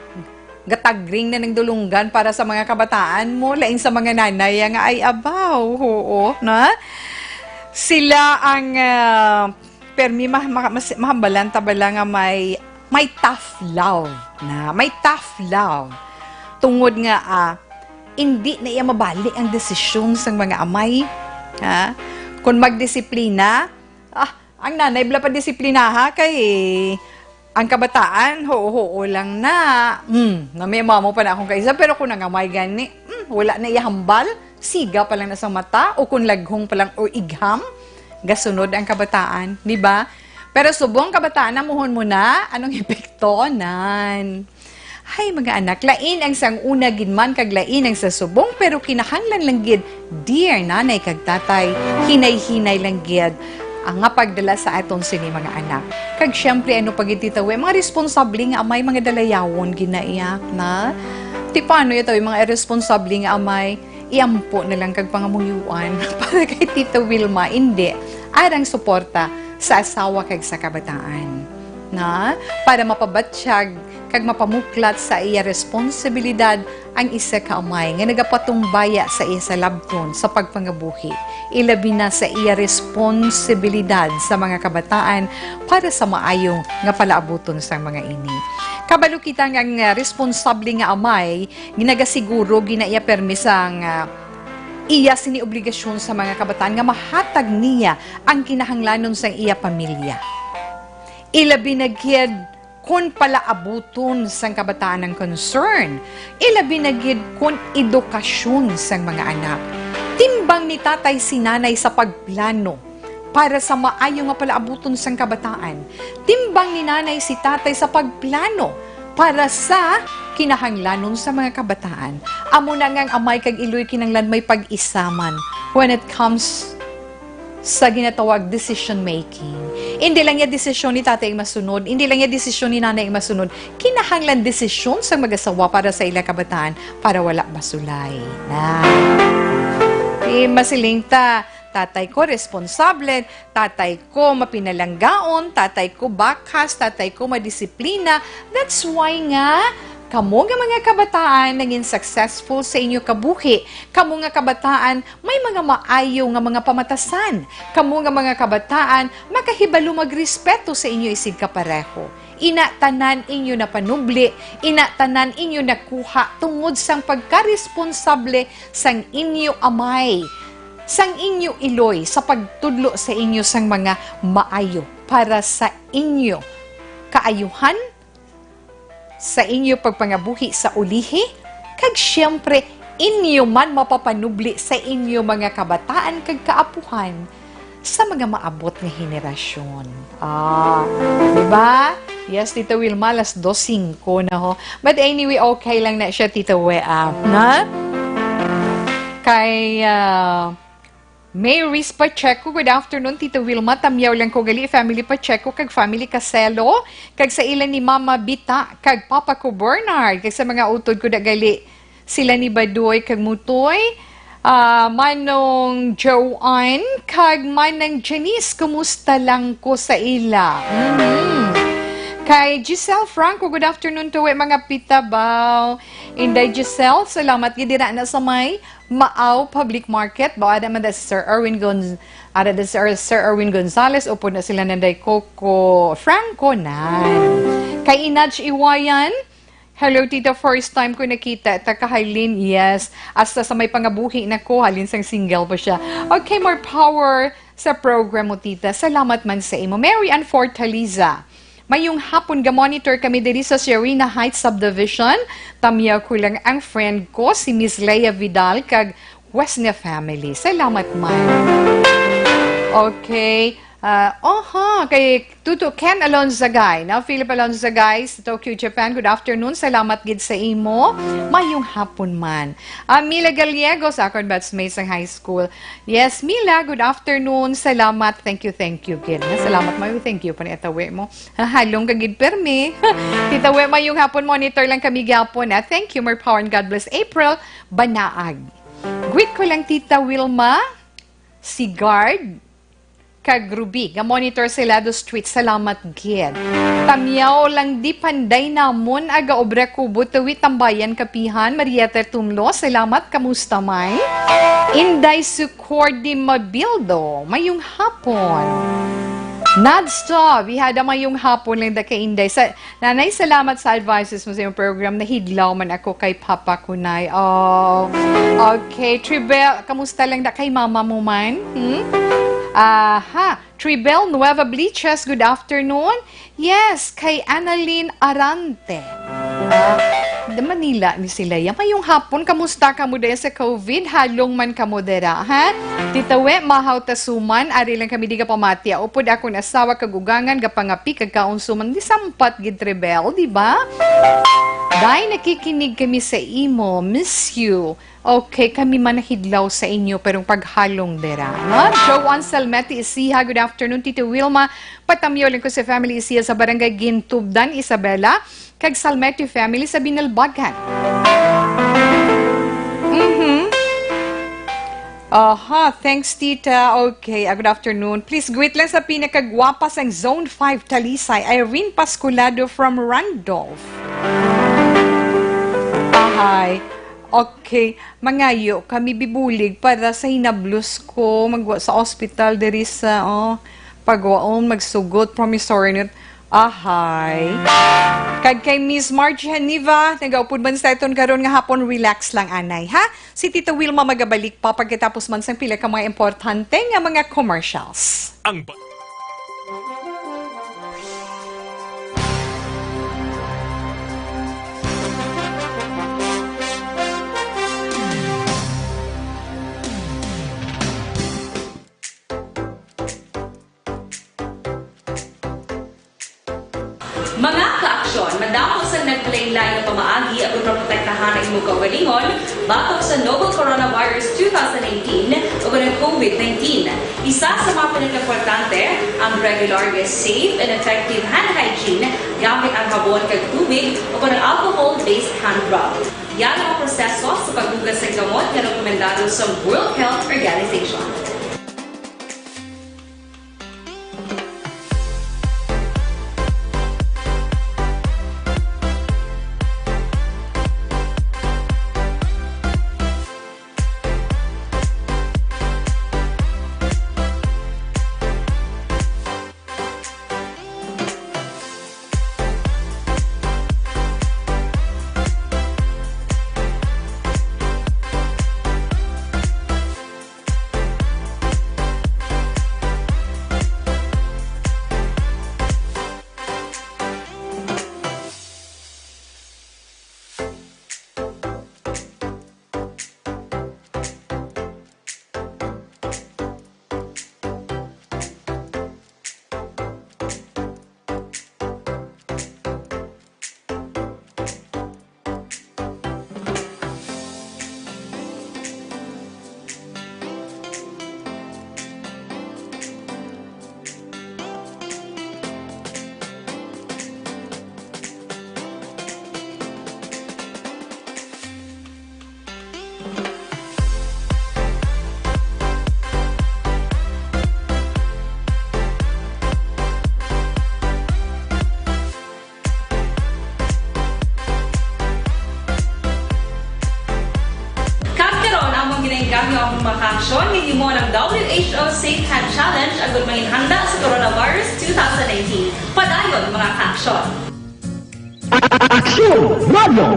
Gatagring na ng dulunggan para sa mga kabataan mo, lain sa mga nanay nga ay abaw, oo, na? Sila ang, ah, permi ma-, ma-, mas-, mahambalan ta bala nga may may tough love na, may tough love. Tungod nga, ah, hindi na iya mabali ang desisyon sang mga amay. Ha? Kung magdisiplina, ah, ang nanay bala pa disiplinaha kay ang kabataan, huo-huo lang na. Hmm, nami-, mamo pa na akong kaisa, pero kung ang amay gani, hmm, wala na iya hambal, siga pa lang na sa mata, o kung laghong pa lang o igham, gasunod ang kabataan, di ba? Pero subong kabataan, namuhon mo na, anong epekto nan? Hay, mga anak, lain ang sang una gid man kag lain ang sa subong, pero kinahanglan lang gid, dear nanay kag tatay, hinay-hinay lang gid ang nga pagdala sa aton sini mga anak. Kag siyempre, ano pa gid, Tita We, mga responsable nga amay, mga dalayawon gid na iya, na? Ti paano ito, yung mga irresponsable nga amay, iampo na lang kag pangamuyuan para kay Tita Wilma, hindi. Arang suporta sa asawa kag sa kabataan, na? Para mapabatyag kag mapamuklat sa iya responsibilidad ang isa ka amay nga nagapatumbaya sa iya salabton sa pagpangabuhi, ilabi na sa iya responsibilidad sa mga kabataan para sa maayo nga palaabuton sang mga ini. Kabalo kita nga ang, ah, responsable nga amay ginagasiguro gid na iya permi sang, ah, iya sini obligasyon sa mga kabataan nga mahatag niya ang kinahanglanon sang iya pamilya. Ilabi na gid kon palaabuton sang kabataan ang concern, ilabi na gid kon edukasyon sang mga anak. Timbang ni tatay si nanay sa pagplano para sa maayo nga palaabuton sang kabataan. Timbang ni nanay si tatay sa pagplano para sa kinahanglanon sa mga kabataan. Amo na nga ang amay kag iloy kinahanglan may pag-isaman when it comes sa ginatawag decision making. Hindi lang iya desisyon ni tatay ang masunod, hindi lang iya desisyon ni nanay ang masunod. Kinahanglan desisyon sa mag-asawa para sa ila kabataan para wala masulay. Na. Di masiling ta, tatay ko responsable, tatay ko mapinalanggaon, tatay ko bakas, tatay ko madisiplina. That's why nga, kamo nga mga kabataan naging successful sa inyo kabuhi, kamo nga kabataan may mga maayo nga mga pamatasan, kamo nga mga kabataan makahibalo magrespeto sa inyo isigkapareho. Ina tanan inyo napanubli, ina tanan inyo nakuha tungod sang pagkaresponsable sang inyo amay, sang inyo iloy sa pagtudlo sa inyo sang mga maayo para sa inyo kaayuhan, sa inyo pagpangabuhi sa ulihi, kag siyempre, inyo man mapapanubli sa inyo mga kabataan kag kaapuhan sa mga maabot nga henerasyon. Ah, di ba? Yes, Tita Wilma, alas dos singko na ho. But anyway, okay lang na siya, Tita We, ah. Na? Kay, ah, Maris Pacheco, good afternoon, Tita Wilma. Tamyaw lang ko gali, family Pacheco, kag family Caselo, kag sa ila ni Mama Bita, kag Papa ko Bernard, kag sa mga utod ko da gali, sila ni Badoy, kag Mutoy, ah, Manong Joanne, kag Manang Janice, kumusta lang ko sa ila? Mhm. Kay Giselle Franco, good afternoon to, eh, mga pitabaw. Inday Giselle, salamat gid dira na sa may Maaw Public Market, ba, ada man da si Sir Erwin Gonz-, ada da si Sir, Sir Erwin Gonzalez, upod na sila nanday Coco Franco nan. Kay Inaj Iwayan, hello, Tita, first time ko nakita ta kahalin, yes. Hasta sa may pangabuhi na ko, halin sang single pa siya. Okay, more power sa program mo, Tita. Salamat man sa imo. Mary Ann Fortaliza, mayong hapon, ga-monitor kami diri sa Serena Heights Subdivision. Tamyaw ko lang ang friend ko, si Miss Lea Vidal, kag Wesna family. Salamat man. Okay. Ah, oho, kay Tuto Ken Alonzagay, na Philip Alonzagay sa Tokyo, Japan. Good afternoon. Salamat gid sa imo. Mayong hapon man. Ah, Mila Gallegos, akon batchmate sa high school. Yes, Mila, good afternoon. Salamat. Thank you, thank you gid. Salamat, may thank you pa ni atawi mo. Halong ka gid permi. Tita We, mayong hapon, monitor lang kami gyapon, ah. Thank you, more power and God bless. April Banaag. Greet ko lang, Tita Wilma, si Guard, kag Ruby, nga monitor sa Lado Street. Salamat gid. Tamyaw lang di panday namon aga obra kubo tuwi tambayan kapihan. Marieta Tumlo, salamat. Kamusta man? Inday Sucor de Mabildo, mayong hapon. Nadsto, bihada, mayong hapon lang da kay Inday. Sa, Nanay, salamat sa advices mo sa iyong program. Nahidlaw man ako kay Papa Kunay. Oh, okay. Tribel, kamusta lang da kay mama mo man? Hmm? Aha. Tribel Nueva Bliches, good afternoon. Yes, kay Annalyn Arante. Ah, Manila ni sila. Ya, mayong hapon, kamusta kamo daya sa COVID? Halong man kamo dira, ha? Tita We, mahaw ta suman, ari lang kami di ka pamati. Upod akong asawa kag ugangan, gapangapi kag kaon suman, di sampat gid, Tribel, di ba? Day, nakikinig kami sa imo. Miss you. Okay, kami man nahidlaw sa inyo, pero paghalong dira, no? Joan Salmete Isiha, good afternoon, Tito Wilma. Patamyo lang ko sa family Isiha sa Barangay Gintubdan, Isabela, kag Salmete family sa Binalbagan. Mhm. Aha, thanks, Tita. Okay, ah, good afternoon. Please greet lang sa pinakagwapa sang Zone five Talisay, Irene Pasculado from Randolph. Ahay. Okay, mangayo kami bibulig para sa hinablos ko magwa sa ospital diri sa, oh, pagwaon, magsugot, promissory note. Ahay. Kag kay Miss Margie Haniva, nagaupod man sa aton karon nga hapon, relax lang, anay, ha? Si Tita Wilma magabalik pa pagkatapos man sang pila ka mga importante nga mga commercials. Ang ba- Mga kaaksyon, madamo sang naglain-lain nga pamaagi aron maprotektahan ang imong kaugalingon batok sa novel coronavirus two thousand nineteen o ang COVID nineteen. Isa sa mga pinakaimportante, ang regular nga safe and effective hand hygiene gamit ang habon kag tubig o ang alcohol-based hand rub. Yara ang proseso sa paghugas sang kamot nga rekomendado sa World Health Organization. Kag karon, amon ginainggangyo ang mga kaaksyon nga himo ng W H O Safe Hand Challenge agud manginhanda sa coronavirus two thousand nineteen. Padayon, mga kaaksyon. Aksyon Radio!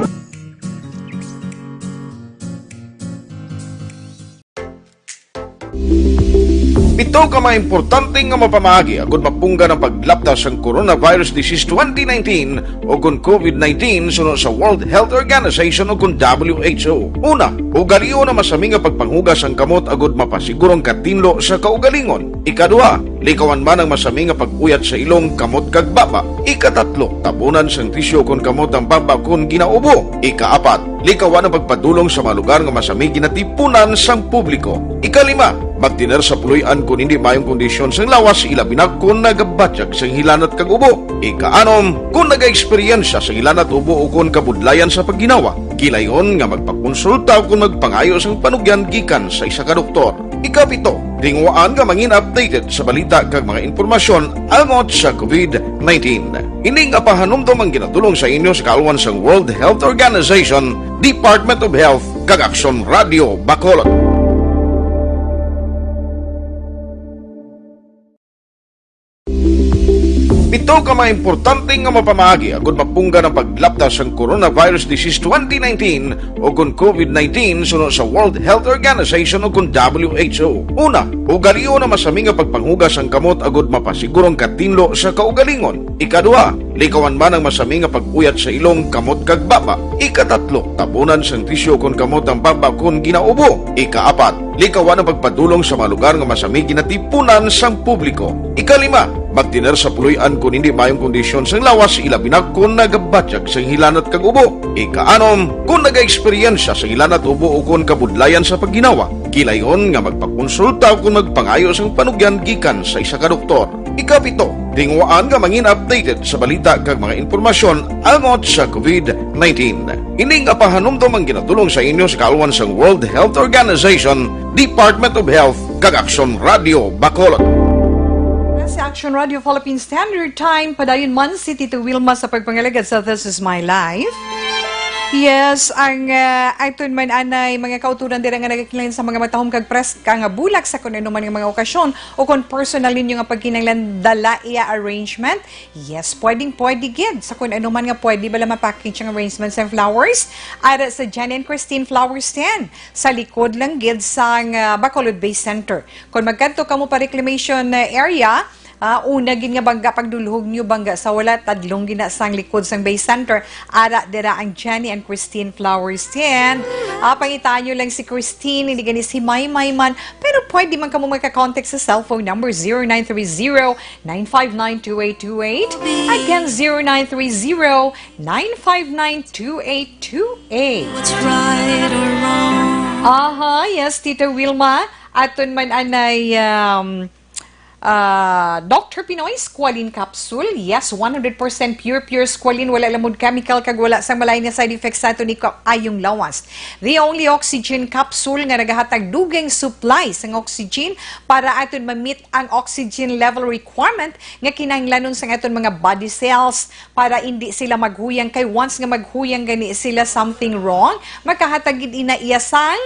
Pito ka mga importante nga mapamaagi agud mapunggan ang paglapta sang coronavirus disease twenty nineteen o kon COVID nineteen suno sa World Health Organization o kon W H O. Una, ugalion ang masami nga pagpanghugas sang kamot agud mapasiguro ang katinlo sa kaugalingon. Ikaduha, likawan man ang masami nga pag-uyat sa ilong, kamot, kag baba. Ikatatlo, tabunan sang tisyu kon kamot ang baba kon ginaubo. Ikaapat, likawan ang pagpadulong sa mga lugar nga masami ginatipunan sang publiko. Ikalima, magtener sa puloy-an kon hindi maayong kondisyon sang lawas, ilabi na kon nagabatyag sang hilanat kag ubo. Ikaanom, kon nagaeksperyensya sang hilanat, ubo, o kon kabudlayan sa pagginawa, gilayon nga magpakonsulta o kon magpangayo sang panugyan gikan sa isa ka doktor. Ikapito, tinguhaan nga mangin updated sa balita kag mga impormasyon angot sa COVID nineteen. Ini nga pahanumdom ang ginadul-ong sa inyo sa kaalwan sang World Health Organization, Department of Health, kag Aksyon Radio Bacolod. Ito ka mga importante nga mapamaagi agud mapunggan ang paglapta sang coronavirus disease twenty nineteen o kon COVID nineteen suno sa World Health Organization o kon W H O. Una, ugalion ang masami nga pagpanghugas sang kamot agud mapasiguro ang katinlo sa kaugalingon. Ikaduha, likawan man ang masami nga pag-uyat sa ilong, kamot kag baba. Ikatatlo, tabunan sang tisyu kon kamot ang baba kon ginaubo. Ikaapat, likawan ang pagpadulong sa mga lugar nga masami ginatipunan sang publiko. Ikalima, magtener sa puloy-an kon hindi maayong kondisyon sang lawas, ilabi na kon nagabatyag sang hilanat kag ubo. Ikaanom, kon nagaeksperyensya sang hilanat, ubo o kon kabudlayan sa pagginawa, gilayon nga magpakonsulta o kon magpangayo sang panugyan gikan sa isa ka doktor. Ikapito, tinguhaan nga mangin updated sa balita kag mga impormasyon angot sa COVID nineteen. Ini nga pahanumdom ang ginatulong sa inyo sa kaalwan sang World Health Organization, Department of Health, kag Aksyon Radio Bacolod. Sa Action Radio Philippine Standard Time, padayon man si Tito Wilma sa pagpangalagad sa This Is My Life. Yes, ang, ah, aton man anay mga kauturan dira nga nagakinahanglan sa mga matahom kag preska nga bulak sa kun ano man nga mga okasyon o kon personal ninyo nga pagkinahanglan, dala iya arrangement. Yes, pwedeng pwede gid sa kun ano man nga pwede bala ma-package ang arrangement sa flowers ara sa Jenny and Christine Flower Stand sa likod lang gid sang, ah, Bacolod Bay Center. Kon magkadto kamo pa reclamation, ah, area, ah, una gid nga bangga pagdulhog nyo, bangga sa wala, tadlong gid na sang likod sang Bay Center. Ara dira ang Jenny and Christine Flower Stand. Ah, pangitaan nyo lang si Christine, hindi gani si Maymay man. Pero pwede man kamo magka-contact sa cellphone number zero nine three zero, nine five nine, two eight two eight. Again, zero nine three zero, nine five nine, two eight two eight. What's right or wrong? Aha, yes, Tita Wilma. Aton man anay, um, ah, Doctor Pinoy Squalene Capsule. Yes, one hundred percent pure, pure squalene. Wala lamod chemical kag wala sang malain nga side effects sa aton ikaayong lawas. The only oxygen capsule nga nagahatag dugang supply sang oxygen para aton ma-meet ang oxygen level requirement nga kinahanglanon sang aton mga body cells para hindi sila maghuyang, kay once nga maghuyang gani sila, something wrong, makahatag gid ina iya sang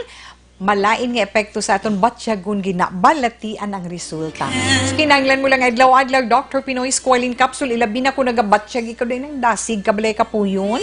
malain nga epekto sa aton batyagon, ginabalatian ang resulta. So, kinahanglan mo lang adlaw-adlaw, Doctor Pinoy Squalene Capsule, ilabi na kung nagabatyag ikaw din ang dasig, kabalay kapuyon.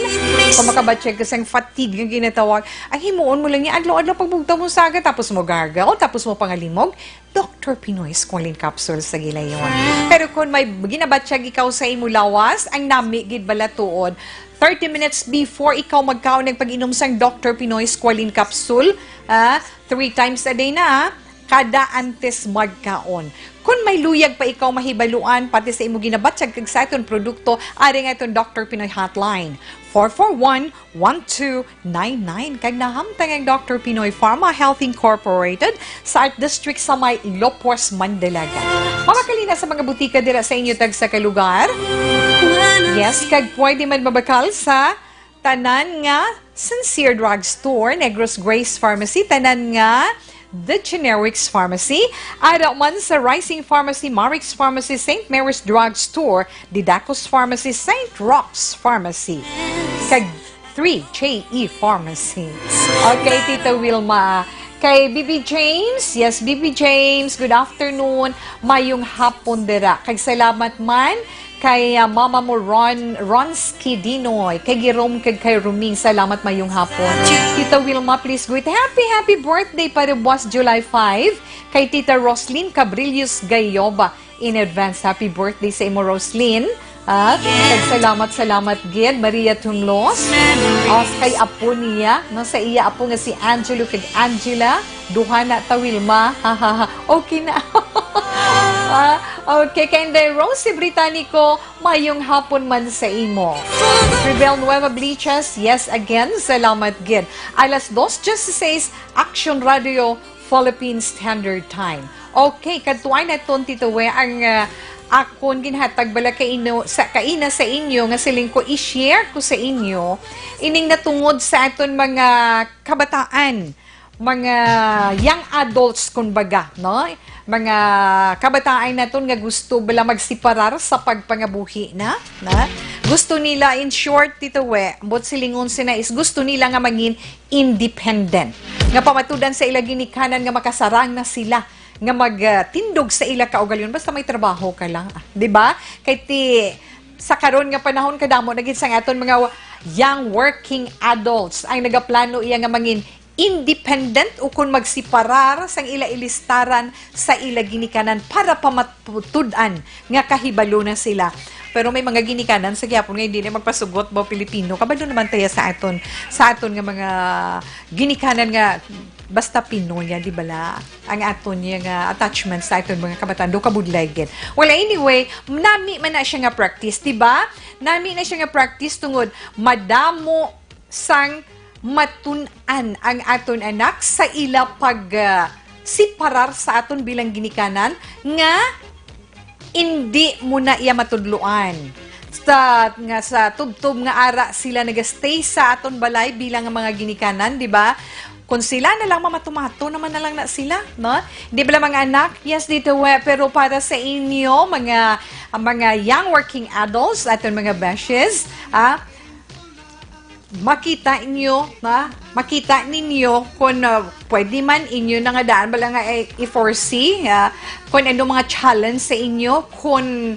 Kung makabatyag ka sang fatigue nga ginatawag, ang himuon mo lang niya, adlaw-adlaw pagbugtaw mo sa aga, tapos mo gargle, tapos mo pangalimog, Doctor Pinoy Squalene Capsule sa gilayon. Pero kung may ginabatyag ikaw sa imo lawas, ang nami gid bala tuod, thirty minutes before ikaw magkaon, nagpag-inom sang Doctor Pinoy Squalene Capsule, ah, three times a day na, ah, kada antes magkaon. Kung may luyag pa ikaw mahibaluan, pati sa imo ginabatyag kag sa aton produkto, ari nga aton Doctor Pinoy Hotline, four four one, one two nine nine. Kag nahamtang ang Doctor Pinoy Pharma Health Incorporated sa Art District sa may Lopos, Mandalaga. Mamakalina sa mga butika dira sa inyo tagsa ka lugar. Yes, kag pwede man mabakal sa tanan nga Sincere Drug Store, Negros Grace Pharmacy, tanan nga The Generics Pharmacy, ara man sa Rising Pharmacy, Marix Pharmacy, Saint Mary's Drug Store, Didacos Pharmacy, Saint Roch's Pharmacy, kag three J E Pharmacy. Okay, Tita Wilma. Kay B B James, yes, B B James, good afternoon. Mayong hapon dira. Kag salamat man kay, ah, mama mo, Ron, Ronsky Dinoy, kay Jerome, kag kay Roming. Salamat, mayong hapon. Tita Wilma, please greet. Happy, happy birthday para buwas July five kay Tita Roslyn Cabrillos Gayoba. In advance, happy birthday sa imo, Roslyn. Ah, kag salamat, salamat gid, Maria Tumlos. Ah, kay apo niya, no, sa iya apo nga si Angelo kag Angela. Duha na ta, Wilma. Okay na. Ah, okay, kay Inday Rosie Britannico, mayong hapon man sa imo. Rebel Nueva Bleachers, yes, again, salamat gid. Alas dos dieciséis, Action Radio, Philippine Standard Time. Okay, kadtuan naton, Tito We, ang, ah, akon ginhatag bala kaino, sa, kaina sa inyo nga siling ko, i-share ko sa inyo ining natungod sa aton mga kabataan, mga young adults, kumbaga, no? Mga kabataan naton nga gusto bala magsiparar sa pagpangabuhi na, na? Gusto nila, in short, Tito We, ambot silingon sina is gusto nila nga mangin independent. Nga pamatudan sa ila ginikanan nga makasarang na sila nga magtindog sa ila kaugalingon basta may trabaho ka lang, ah, di ba? Kay ti sa karon nga panahon, kadamo na gid sang aton mga wa-, young working adults ang nagaplano iya nga mangin independent ukon magsiparar sang ila ilistaran sa ila ginikanan para pamatud-an nga kahibalo na sila. Pero may mga ginikanan sa gihapon nga hindi na magpasugot ba Pilipino. Kabalo naman tayo sa aton, sa aton nga mga ginikanan nga basta Pinoy, ah, di bala? Ang aton niya nga attachment sa aton mga kabataan, do kabudlay gid. Well, anyway, nami man na siya nga practice, di ba? Nami na siya nga practice tungod madamo sang matun-an ang aton anak sa ila pag, ah, siparar sa aton bilang ginikanan nga indi mo na iya matudloan. Sa, nga sa tubtob nga ara sila nagastay sa aton balay bilang nga mga ginikanan, di ba? Kung sila na lang, mamatumato naman na lang na sila, no? Di ba, mga anak? Yes, dito, we, pero para sa inyo, mga, mga young working adults, aton mga beshes, ah, makita inyo, ha? Makita ninyo kung, ah, pwede man inyo na nga daan bala nga i-, i-foresee, ah, kung ano mga challenge sa inyo, kung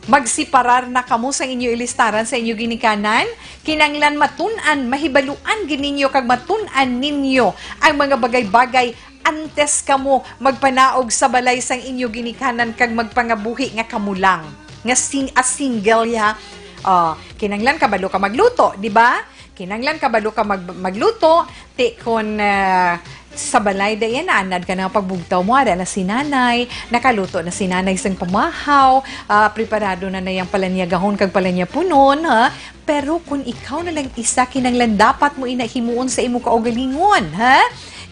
magsiparar na kamo sa inyo ilistaran sa inyo ginikanan, kinanglan matun-an, mahibaluan gid ninyo kag matun-an ninyo ang mga bagay-bagay antes kamo magpanaog sa balay sang inyo ginikanan kag magpangabuhi nga kamo lang, nga sing-, as single, ya. Oh, kinanglan kabalo ka magluto, di ba? Kinanglan kabalo ka mag-, magluto, ti kon, ah, sa balay dayon, naanad ka na pagbugtaw mo, ara na si nanay, nakaluto na si nanay sang pamahaw, ah, preparado na na yang palanyagahon kag palanyapunon, ha? Pero kung ikaw na lang isa, kinahanglan dapat mo ina himuon sa imo kaugalingon, ha?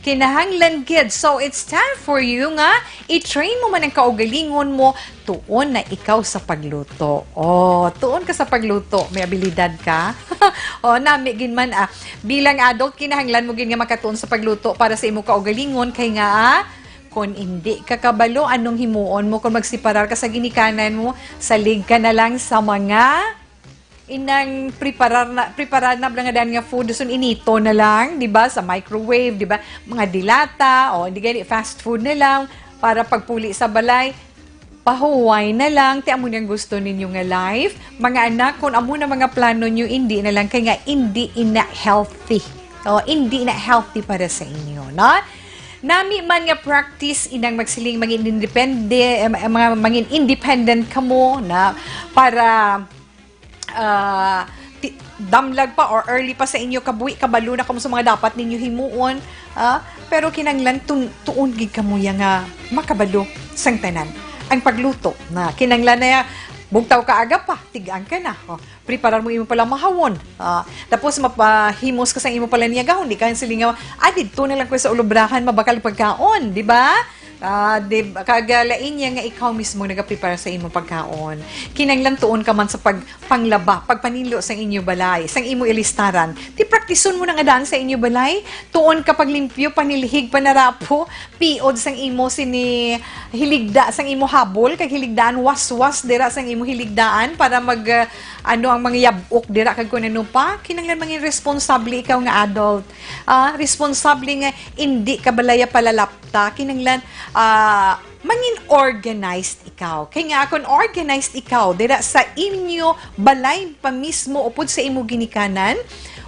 Kinahanglan gid. So, it's time for you nga i-train mo man ang kaugalingon mo. Tuon na ikaw sa pagluto. Oh, tuon ka sa pagluto. May abilidad ka. Oh, nami gid man, ah. Bilang adult, kinahanglan mo gid nga makatuon sa pagluto para sa imo kaugalingon. Kay nga, ah, kung hindi ka kabalo, anong himuon mo kung magsiparar ka sa ginikanan mo? Salig ka na lang sa mga inang preparar na, preparar na nga daan nga food, sun inito na lang, di ba? Sa microwave, di ba? Mga dilata, o hindi gani, fast food na lang, para pagpuli sa balay, pahuway na lang, ti amo nang gusto ninyo nga life. Mga anak, kung amo na mga plano nyo, hindi na lang, kay nga hindi ina healthy. O, hindi na healthy para sa inyo, no? Nami man nga practice inang magsiling, mangin independe-, eh, ma-, mga mangin independent kamo na para, ah, ti-, damlag pa or early pa sa inyo kabuhi, kabalo na kamo sa mga dapat ninyo himuon, ah, pero kinanglan tun-, tuon gid kamo ya nga makabalo sang tanan. Ang pagluto na kinanglan na ya, bugtaw ka aga pa, tigaan ka na. Oh, preparar mo imo pala mahawon. Ah, tapos mapahimos ka sa imo pala niya gahon, di ka sila nga, "Ah, didto na lang ko sa ulubrahan, mabakal pagkaon," di ba? Ah, di ba? Kag, ah, lain niya nga ikaw mismo nagaprepara sa imo pagkaon. Kinanglan tuon ka man sa pag-, panglaba, pagpaninlo sa inyo balay, sang imo ilistaran. Ti praktison mo na nga daan sa inyo balay, tuon ka paglimpyo, panilhig, panarapo, piod sang imo sini hiligda, sang imo habol, kag hiligdaan, waswas dira sang imo hiligdaan para mag, ah, ano ang mga yabok dira kag kun ano pa. Kinanglan mangin responsable ikaw nga adult. Ah, responsable nga indi ka balaya palalapta. Kinanglan, ah, mangin organized ikaw. Kay nga, kung organized ikaw, dira sa inyo balay pa mismo, upod sa imo ginikanan,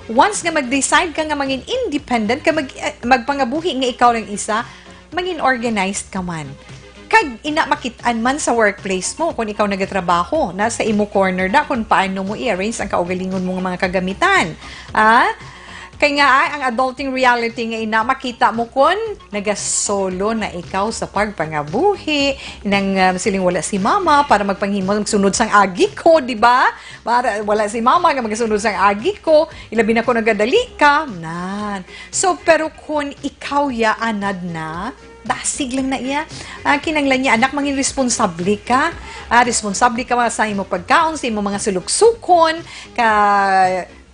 once nga mag-decide ka nga mangin independent, ka mag-, eh, magpangabuhi nga ikaw lang isa, mangin organized ka man. Kag ina makit-an man sa workplace mo, kung ikaw nagatrabaho, na sa imo corner na kung paano mo i-arrange ang kaugalingon mo nga mga kagamitan. Ah? Kay nga, ay, ang adulting reality nga ina, makita mo kun nagasolo na ikaw sa pagpangabuhi, nang, ah, siling wala si mama para magpanghimo, magsunod sang agi ko, di ba? Para wala si mama nga magsunod sang agi ko, ilabi na ko nagadali ka, nan. So, pero kun ikaw ya anad na, dasig lang na iya. Ah, kinanglan niya, anak, mangin responsable ka. Ah, responsable ka sa imo pagkaon, sa imo mga suluksukon, ka,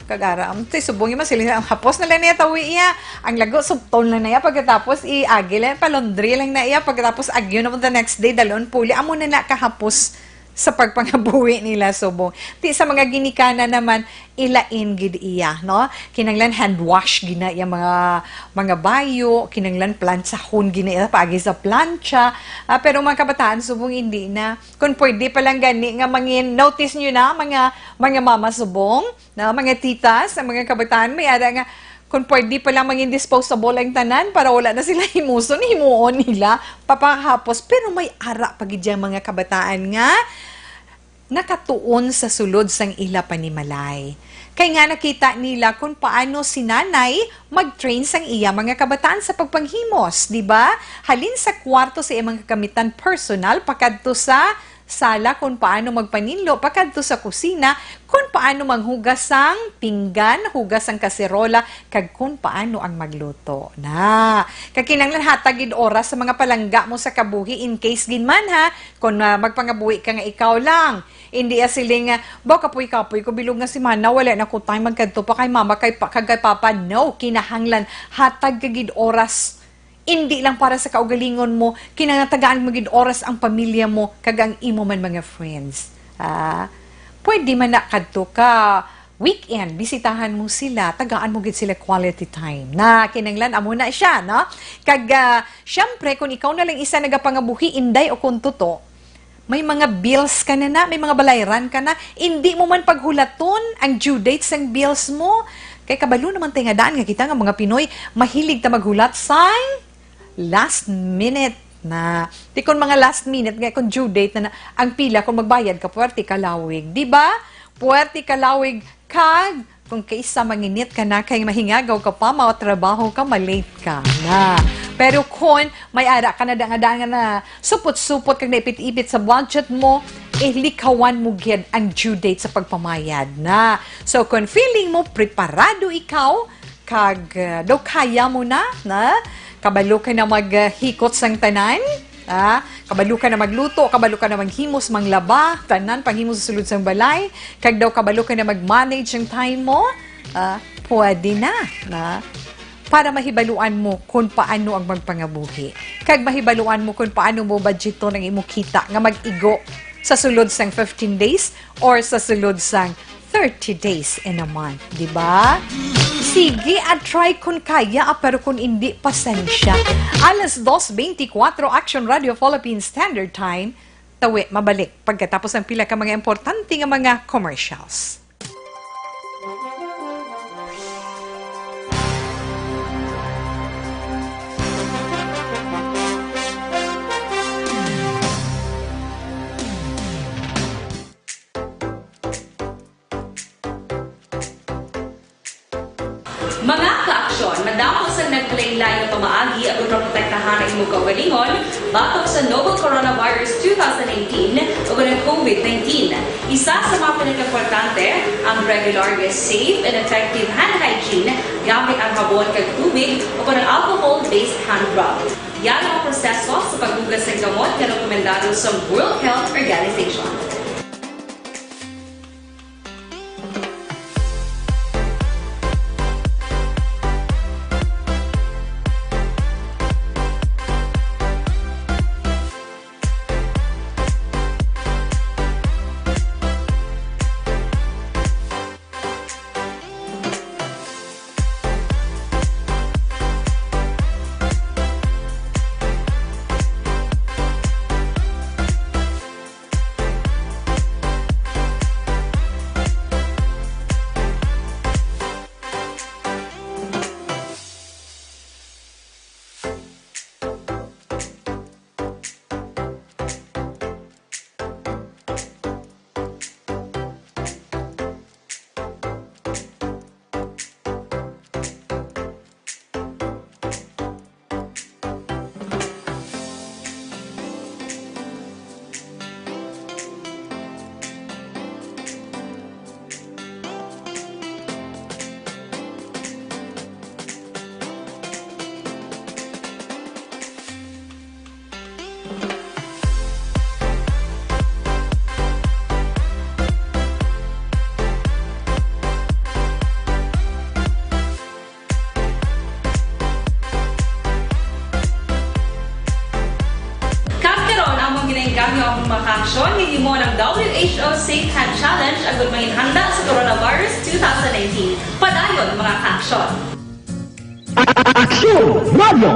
kagara, ang ti subong man sila, ang hapos na lang niya tawi iya. Ang lago, subton lang na iya. Pagkatapos, i-agi lang, palondri lang na iya. Pagkatapos, agyo na mo the next day, dalon, puli. Amo na na kahapos sa pagpangabuhi nila subong. Ti sa mga ginikanan naman, ilain gid iya, no? Kinahanglan hand wash gina iya mga, mga bayo, kinahanglan plantsahon gina iya paagi sa plantsa. Ah, pero mga kabataan subong, hindi na. Kung pwede pa lang gani nga mangin, notice nyo na, mga, mga mama subong, no? Mga titas, ang mga kabataan, may ara nga, kung pwede pa lang mangin disposable ang tanan para wala na sila himuson, himuon nila, papahapos. Pero may ara pa gid dyan mga kabataan nga nakatuon sa sulod sang ila panimalay. Kay nga nakita nila kung paano si nanay mag-train sang iya mga kabataan sa pagpanghimos, di ba? Halin sa kwarto sa iyang mga kagamitan personal, pakadto sa sala kung paano magpaninlo, pakadto sa kusina kung paano manghugas sang pinggan, hugas sang kaserola, kag kung paano ang magluto. Na, kakinanglan hatag gid oras sa mga palangga mo sa kabuhi in case gid man, ha, kung, ah, magpangabuhi ka nga ikaw lang. Hindi ya siling, ah, "Ba, kapoy-kapoy ko, bilog nga semana, wala na ko time magkadto pa kay mama, kay pa, kag kay papa." No, kinahanglan hatag ka gid oras. Hindi lang para sa kaugalingon mo, kinahanglan tagaan mo gid oras ang pamilya mo kag ang imo man mga friends. Ah, pwede man na kadto ka weekend, bisitahan mo sila, tagaan mo gid sila quality time. Na kinahanglan amo na siya, no? Kag, ah, syempre, kung ikaw na lang isa nagapangabuhi, inday o kung tuto, may mga bills ka na na, may mga balayran ka na, indi mo man paghulaton ang due date sang bills mo. Kay kabalo naman tayo nga daan nga kita nga mga Pinoy, mahilig ta maghulat sang last minute na. Di kon mga last minute, nga kung due date na na, ang pila kung magbayad ka, puwerte ka lawig. Di ba? Puwerte ka lawig kag kung kaisa manginit ka na kay mahingagaw ka pa, matrabaho ka, malate ka na. Pero kon may ara ka na da nga, da nga na supot-supot kag naipit-ipit sa budget mo, eh, likawan mo gid ang due date sa pagpamayad na. So, kung feeling mo preparado ikaw, kag, uh, daw kaya mo na, na? Kabalo ka na maghikot sang tanan? Ah, kabalo ka na magluto, kabalo ka na maghimos, manglaba, tanan panghimo sa sulod sang balay, kag daw kabalo ka na mag-manage ang time mo, ah, pwede na, na, para mahibaluan mo kung paano ang magpangabuhi, kag mahibaluan mo kung paano mo budgeton ang imo kita nga mag-igo sa sulod sang fifteen days or sa sulod sang thirty days in a month, di ba? Sige, at try kun kaya, ah, pero kun indi, pasensya. Alas dos beintikwatro, Action Radio Philippines Standard Time. Tawi, mabalik pagkatapos ang pila ka mga importante nga mga commercials. Mga ka-aksyon, madamo sang nagkalainlain nga pamaagi aron maprotektahan ang imong kaugalingon batok sa novel coronavirus two thousand nineteen ug ang COVID nineteen. Isa sa mga pinakaimportante ang regular nga safe and effective hand hygiene gamit ang habon kag tubig o kon ang alcohol-based hand rub. Yara ang proseso sa paghugas sang kamot nga rekomendado sa World Health Organization. Kami ang mga kaaksyon nga himo ng W H O Safe Hand Challenge agud manginhanda sa Coronavirus two thousand nineteen. Padayon, mga kaaksyon. Aksyon Radio!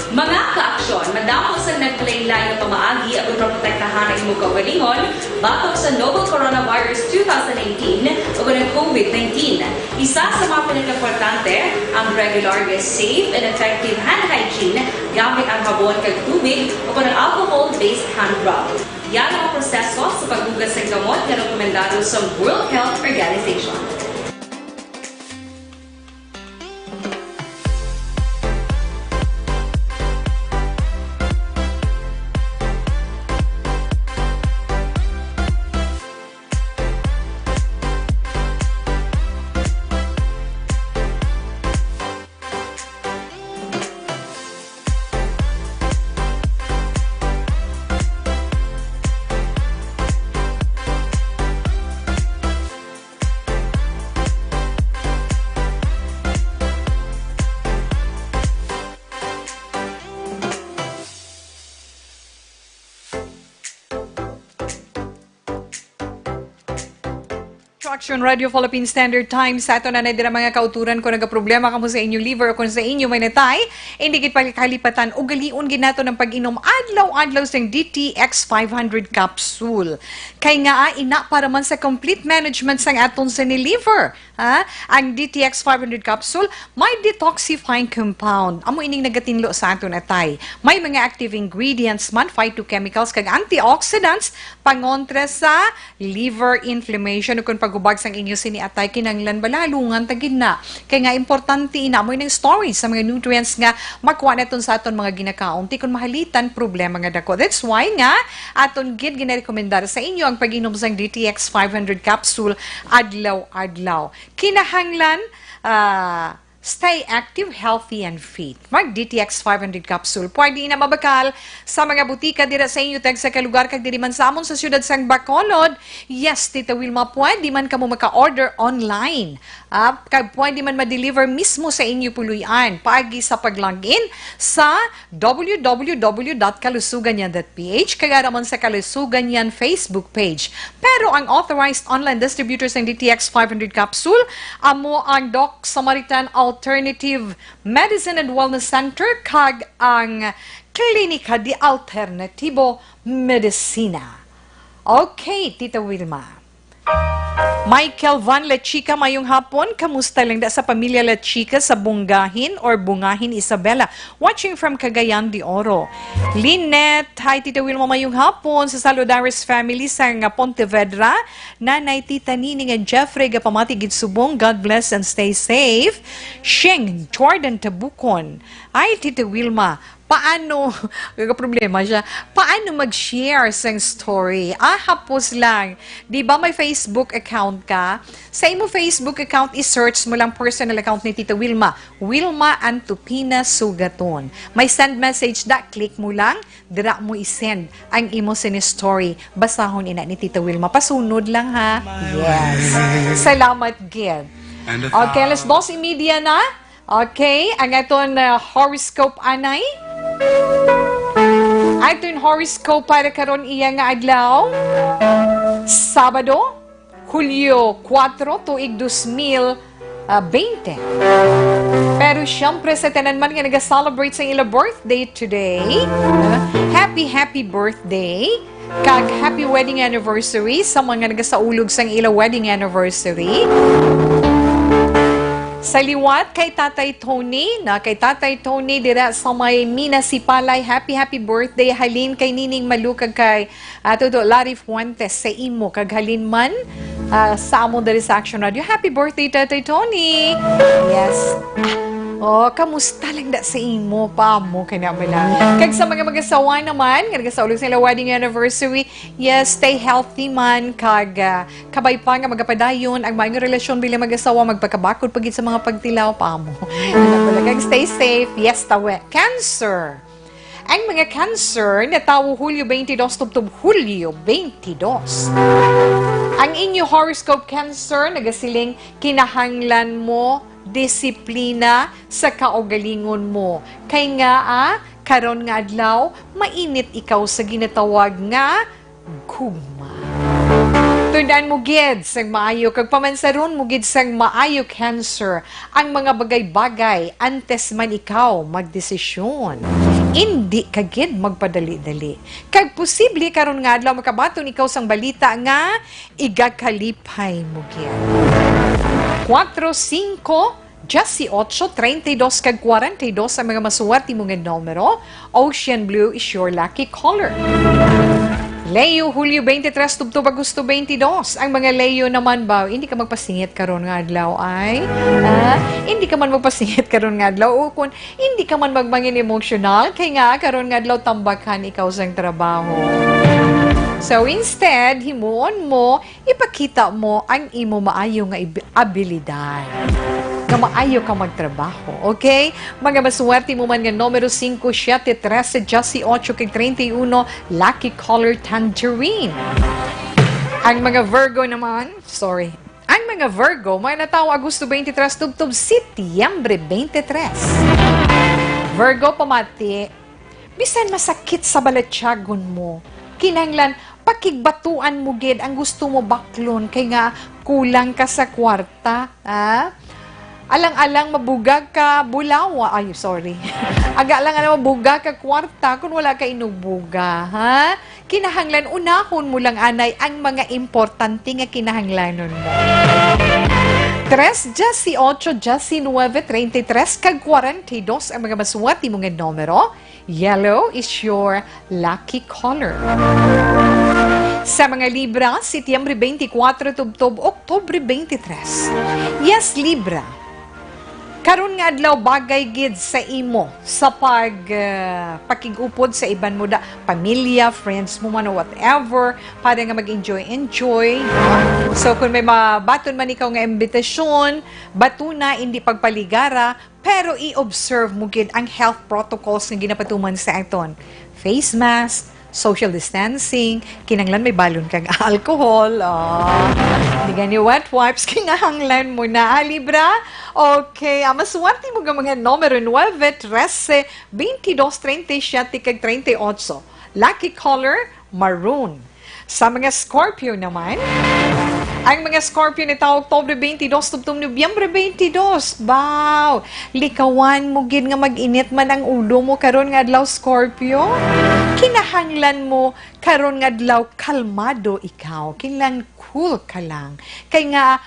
Mga kaaksyon, madamo sang naglain-lain nga pamaagi aron maprotektahan ang imong kaugalingon batok sa novel coronavirus two thousand nineteen o ang COVID nineteen. Isa sa mga pinakaimportante ang regular nga safe and effective hand hygiene gamit ang habon kag tubig o ang alcohol-based hand rub. Yan ang proseso sa paghugas ng kamot nga rekomendado sa World Health Organization. Action Radio Philippine Standard Time. Sa aton na dira, mga kauturan, kung nagaproblema kamo sa inyo liver o kung sa inyo may natay, hindi gid pagkalipatan, ugalion gid nato ng pag-inom adlaw-adlaw sing D T X five hundred capsule. Kay nga, ah, ina para man sa complete management sang aton sini liver. Ha? Ang D T X five hundred capsule may detoxifying compound. Amo ining nagatinlo sa aton atay. May mga active ingredients man, phytochemicals, kag antioxidants, pangontra sa liver inflammation, o kung paghubag sang inyo sini atay, kinahanglan bala halungan ta gid na. Kay nga importante ina mo ining storage sa mga nutrients nga makuha naton sa aton mga ginakaon, ti kon mahalitan, problema nga dako. That's why nga aton gid ginarekomendar sa inyo ang pag-inom sang D T X five hundred capsule adlaw-adlaw. Kinahanglan, ah, stay active, healthy, and fit. Mag D T X five hundred capsule. Pwede na mabakal sa mga butika dira sa inyo tagsa ka lugar kag diri man sa amon sa siyudad sang Bacolod. Yes, Tita Wilma, pwede man kamo maka-order online. Ah, kag pwede man ma-deliver mismo sa inyo puloy-an paagi sa pag-log in sa W W W dot kalusugan yan dot P H, kag ara man sa Kalusugan Yan Facebook page. Pero ang authorized online distributor sang D T X five hundred capsule amo ang Doc Samaritan Alternative Medicine and Wellness Center kag ang Klinika de Alternativo Medicina. Okay, Tita Wilma. Michael Van La Chica, mayong hapon. Kamusta lang da sa pamilya La Chica sa Bungahin or Bungahin, Isabela? Watching from Cagayan de Oro. Lynette, hi, Tita Wilma, mayong hapon. Sa Saludares family sa nga Pontevedra, Nanay, Tita Nining, and Jeffrey, gapamati gid subong. God bless and stay safe. Shing, Jordan Tabukon, ay, Tita Wilma, paano, problema siya, paano mag-share sang story? Ah, hapos lang. Di ba may Facebook account ka? Sa imo Facebook account, i-search mo lang personal account ni Tita Wilma. Wilma Antupina Sugaton. May send message da, click mo lang, dira mo i-send ang imo sini story. Basahon ina ni Tita Wilma. Pasunod lang, ha? Yes. Salamat gid. Okay, alas dos y media na. Okay, ang aton, uh, horoscope anay. Aton horoscope para karon iya nga adlaw, Sabado, Hulyo kuwatro, tuig dos mil, ah, baynte. Pero siyempre, sa tanan man nga naga-celebrate sa ila birthday today, uh, happy, happy birthday. Kag happy wedding anniversary sa mga nagasaulog sang ila wedding anniversary. Sa liwat kay Tatay Tony, na kay Tatay Tony dira sa may Minas, Sipalay, happy, happy birthday. Halin kay Nining Malu kag kay, ah, Todo Larry Fuentes sa imo kag halin man, ah, sa amo diri sa Action Radio. Happy birthday, Tatay Tony! Yes. Ah, oh, kamusta lang da sa imo pa mo kay na bala? Kag sa mga mag-asawa naman nga nagasaulog sa ila wedding anniversary, yes, stay healthy man kag, ah, kabay pa nga magapadayon ang maayong relasyon bilang mag-asawa, magpakabakod pa gid sa mga pagtilaw pa mo. Ano pala, kag stay safe. Yes, tawe. Cancer. Ang mga Cancer natawo Hulyo twenty-two tubtob Hulyo twenty-two. Ang inyo horoscope, Cancer, nagasiling, kinahanglan mo disiplina sa kaugalingon mo. Kay nga, ah, karon nga adlaw, mainit ikaw sa ginatawag nga gugma. Tun-an mo gid sang maayo, kag pamansaron mo gid sang maayo, Cancer, ang mga bagay-bagay antes man ikaw magdesisyon. Indi ka gid magpadali-dali. Kag posible karon nga adlaw makabaton ikaw sang balita nga igakalipay mo gid. Kuwatro, singko, diyesyocho, treinta y dos, kag kwarenta y dos ang mga masuwerte mo nga numero. Ocean blue is your lucky color. Leo, Hulyo twenty-three tubtob Agosto twenty-two. Ang mga Leo naman ba, hindi ka magpasingit karon nga adlaw ay? Ah, hindi ka man magpasingit karon nga adlaw. O kung hindi ka man magmangin emosyonal, kay nga karon nga adlaw tambakan ikaw sang trabaho. So instead, himuon mo, ipakita mo ang imo maayo nga ib-, abilidad. Nga maayo ka magtrabaho, okay? Mga masuwerte mo man nga numero singko, siyete, trese, diyesyocho, kag treinta y uno, lucky color tangerine. Ang mga Virgo naman, sorry. Ang mga Virgo, mga natawo Agosto twenty-three tubtob Setyembre twenty-three. Virgo, pamati, bisan masakit sa balatyagon mo, kinahanglan pakigbatuan mo gid ang gusto mo baklon, kay nga kulang ka sa kwarta, ha? Alang-alang mabuga ka bulawa, ay, sorry. Aga lang alang mabuga ka kwarta kung wala ka inugbuga, ha? Kinahanglan unahon mo lang anay ang mga importante nga kinahanglanon mo. Tres, diyesyocho, diyesinuebe, treinta y tres, kag kwarenta y dos ang mga masuwerte mo nga numero. Yellow is your lucky color. Sa mga Libra, Setyembre twenty-four tubtob Oktubre twenty-three. Yes, Libra. Karon nga adlaw bagay gid sa imo sa pag, ah, pakig-upod sa iban mo da, pamilya, friends mo man o whatever, para nga mag-enjoy-enjoy. So kung may mabaton man ikaw nga imbitasyon, batuna, hindi pagpaligara, pero i-observe mo gid ang health protocols nga ginapatuman sa aton. Face mask, social distancing, kinahanglan may balon kag alcohol. Oh. Di gani wet wipes, kinahanglan mo na, ah, Libra? Okay, ah, maswerte mo nga mga numero nuebe, trese, twenty-dos, treinta y siete, kag treinta y ocho. Lucky color, maroon. Sa mga Scorpio naman, ang mga Scorpio ni tawo Oktubre twenty-dos tubtob Nobyembre twenty-dos. Baw, likawan mo gid nga mag-init man ang ulo mo karon nga adlaw, Scorpio. Kinahanglan mo karon nga adlaw kalmado ikaw. Kinahanglan cool ka lang. Kay nga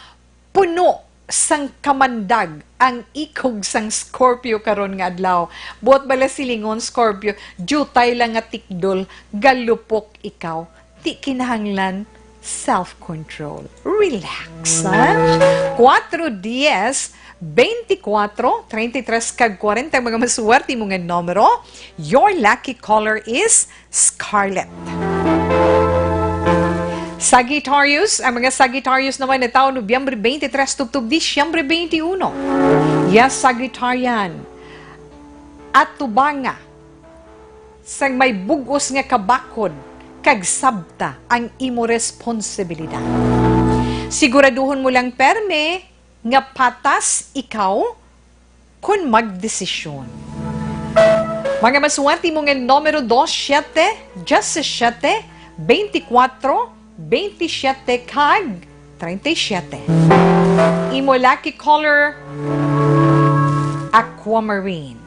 puno sang kamandag ang ikog sang Scorpio karon nga adlaw. Buot bala silingon, Scorpio, diutay lang nga tikdol, galupok ikaw. Di kinahanglan self-control. Relax, ha? Kuwatro, diyes, beintikwatro, treinta y tres, kag kwarenta ang mga maswerte mo nga numero. Your lucky color is scarlet. Sagittarius, ang mga Sagittarius naman nga tawo Nobyembre twenty-three tubtob Disyembre twenty-uno. Yes, Sagittarian. Atubanga sang may bug-os nga kabakod kag sabta ang imo responsibilidad. Siguraduhon mo lang perme nga patas ikaw kon magdesisyon. Mga maswerte mo nga numero dos, siyete, diyesisiyete, beintikwatro, beintisiyete, kag treinta y siete. Imo lucky color, aquamarine.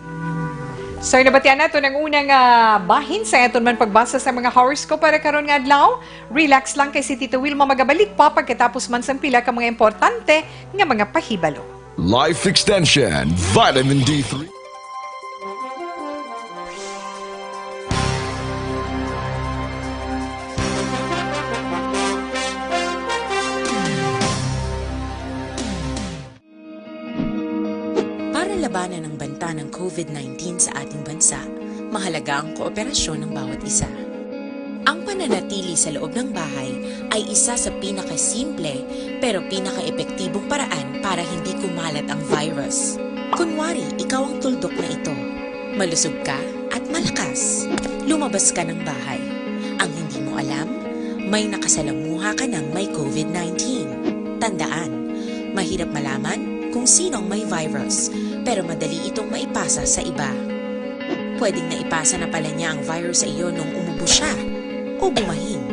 So, nabatian nato ang unang, ah, bahin sa aton man pagbasa sa mga horoscope para karon nga adlaw. Relax lang kay si Tita Wilma magabalik pa pagkatapos man sang pila ka mga importante nga mga pahibalo. Life Extension, Vitamin D three. Para labanan ang banta ng COVID nineteen sa ating bansa, mahalaga ang kooperasyon ng bawat isa. Ang pananatili sa loob ng bahay ay isa sa pinakasimple pero pinakaepektibong paraan para hindi kumalat ang virus. Kunwari, ikaw ang tuldok na ito. Malusog ka at malakas. Lumabas ka ng bahay. Ang hindi mo alam, May nakasalamuha ka nang may COVID nineteen. Tandaan, mahirap malaman kung sino ang may virus, pero madali itong maipasa sa iba. Pwedeng naipasa na pala niya ang virus sa iyo nung umubo siya, o bumahin.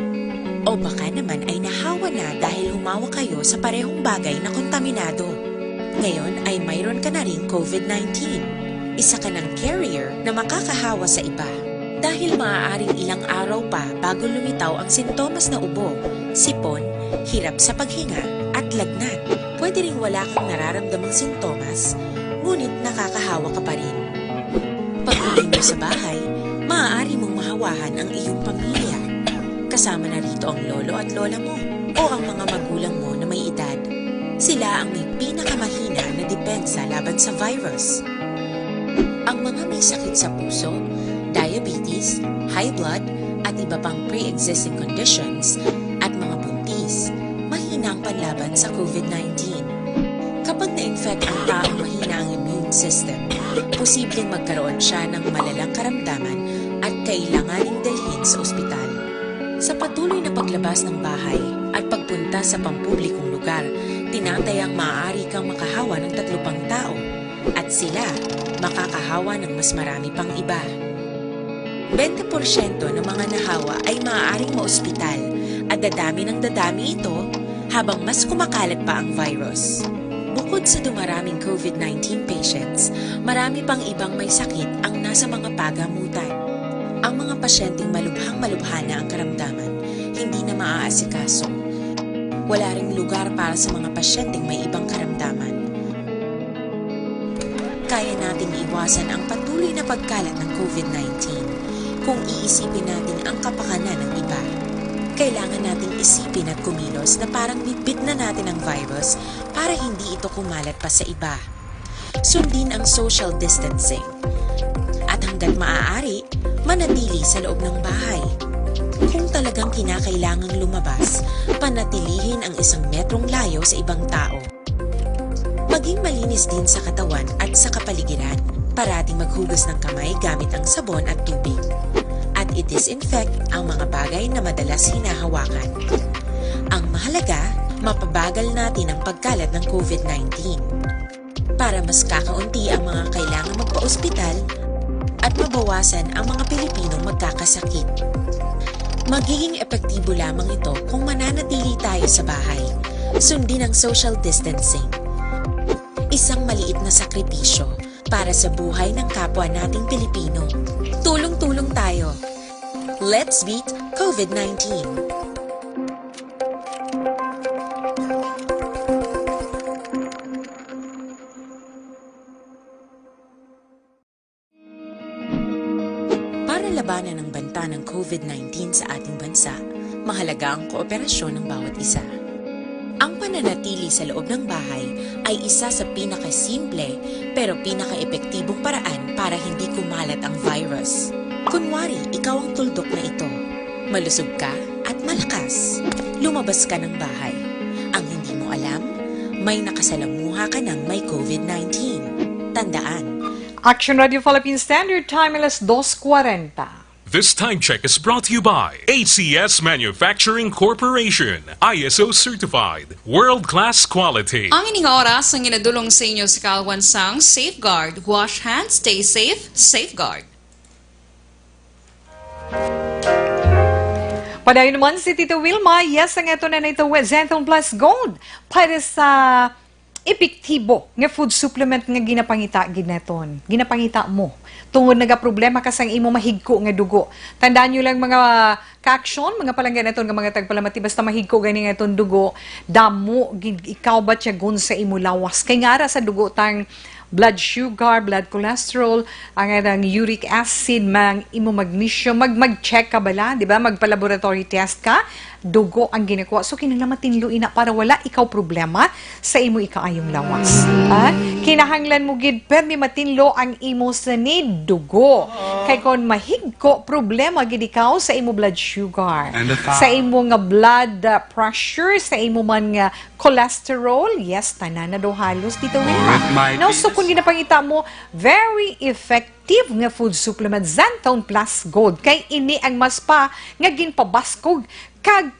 O baka naman ay nahawa na dahil humawak kayo sa parehong bagay na kontaminado. Ngayon ay mayroon ka na ring COVID nineteen. Isa ka ng carrier na makakahawa sa iba. Dahil maaaring ilang araw pa bago lumitaw ang sintomas na ubo, sipon, hirap sa paghinga, at lagnat. Pwede ring wala kang nararamdamang sintomas, ngunit nakakahawa ka pa rin. Pag-uwi mo sa bahay, maaari mong mahawahan ang iyong pamilya. Kasama na rito ang lolo at lola mo o ang mga magulang mo na may edad. Sila ang may pinakamahina na depensa laban sa virus. Ang mga may sakit sa puso, diabetes, high blood, at iba pang pre-existing conditions, at mga buntis, mahina ang panlaban sa COVID nineteen. Kapag na-infect ang taong mahina ang immune system, posibleng magkaroon siya ng malalang karamdaman at kailanganing dalhin sa ospital. Sa patuloy na paglabas ng bahay at pagpunta sa pampublikong lugar, tinatayang maaari kang makahawa ng tatlo pang tao, at sila makakahawa ng mas marami pang iba. Bente porsyento ng mga nahawa ay maaaring maospital, at dadami ng dadami ito habang mas kumakalat pa ang virus. Bukod sa dumaraming COVID nineteen patients, marami pang ibang may sakit ang nasa mga pagamutan. Ang mga pasyenteng malubhang-malubha na ang karamdaman, hindi na maaasikaso. Wala ring lugar para sa mga pasyenteng may ibang karamdaman. Kaya nating iwasan ang patuloy na pagkalat ng COVID nineteen kung iisipin natin ang kapakanan ng iba. Kailangan nating isipin at kumilos na parang bitbit na natin ang virus para hindi ito kumalat pa sa iba. Sundin ang social distancing. At hanggat maaari, manatili sa loob ng bahay. Kung talagang kinakailangang lumabas, panatilihin ang isang metrong layo sa ibang tao. Maging malinis din sa katawan at sa kapaligiran. Parating maghugas ng kamay gamit ang sabon at tubig. At i-disinfect ang mga bagay na madalas hinahawakan. Ang mahalaga, mapabagal natin ang pagkalat ng COVID nineteen para mas kakaunti ang mga kailangang magpa-ospital at mabawasan ang mga Pilipinong magkakasakit. Magiging epektibo lamang ito kung mananatili tayo sa bahay. Sundin ang social distancing. Isang maliit na sakripisyo para sa buhay ng kapwa nating Pilipino. Tulong-tulong tayo. Let's beat COVID nineteen. Para labanan ang banta ng COVID nineteen sa ating bansa, mahalaga ang kooperasyon ng bawat isa. Ang pananatili sa loob ng bahay ay isa sa pinakasimple pero pinakaepektibong paraan para hindi kumalat ang virus. Kunwari, ikaw ang tuldok na ito. Malusog ka at malakas. Lumabas ka ng bahay. Ang hindi mo alam, may nakasalamuha ka ng may COVID nineteen. Tandaan, Action Radio Philippine Standard Time, alas dos kwarenta. This time check is brought to you by A C S Manufacturing Corporation, I S O certified, world-class quality. Ang ining oras ang ginadulong sa inyo sa kalwan sang Safeguard. Wash hands, stay safe, Safeguard. Padayon naman si Tito Wilma, yes, ang ato na nito, Zenthone Plus Gold para sa epektibo nga food supplement nga ginapangita gid naton, ginapangita mo. Tungod nagaproblema ka sang imo mahigko nga dugo. Tandaan nyo lang, mga ka-action, mga palangga naton nga mga tagpalamati, basta mahigko gani nga aton dugo, damo gid ikaw ba tiyagon sa imo lawas. Kay nga ara sa dugo tang blood sugar, blood cholesterol, ang anang uric acid, mang imo magnesium, mag, mag-check ka bala, di ba? Magpa-laboratory test ka, dugo ang ginakuha. So, kinahanglan matinlo ina para wala ikaw problema sa imo ikaayong lawas. Ah, kinahanglan mo gid permi matinlo ang imo sanid dugo. Kay kon mahigko, problema gid ikaw sa imo blood sugar, And the thyroid. Sa imo nga blood, ah, pressure, sa imo man nga cholesterol, yes, tanan na daw halos dito. With my Now, so penis. Kung ginapangita mo, very effective nga food supplement, Xanthone Plus Gold, kay ini ang mas pa nga ginpabaskog kag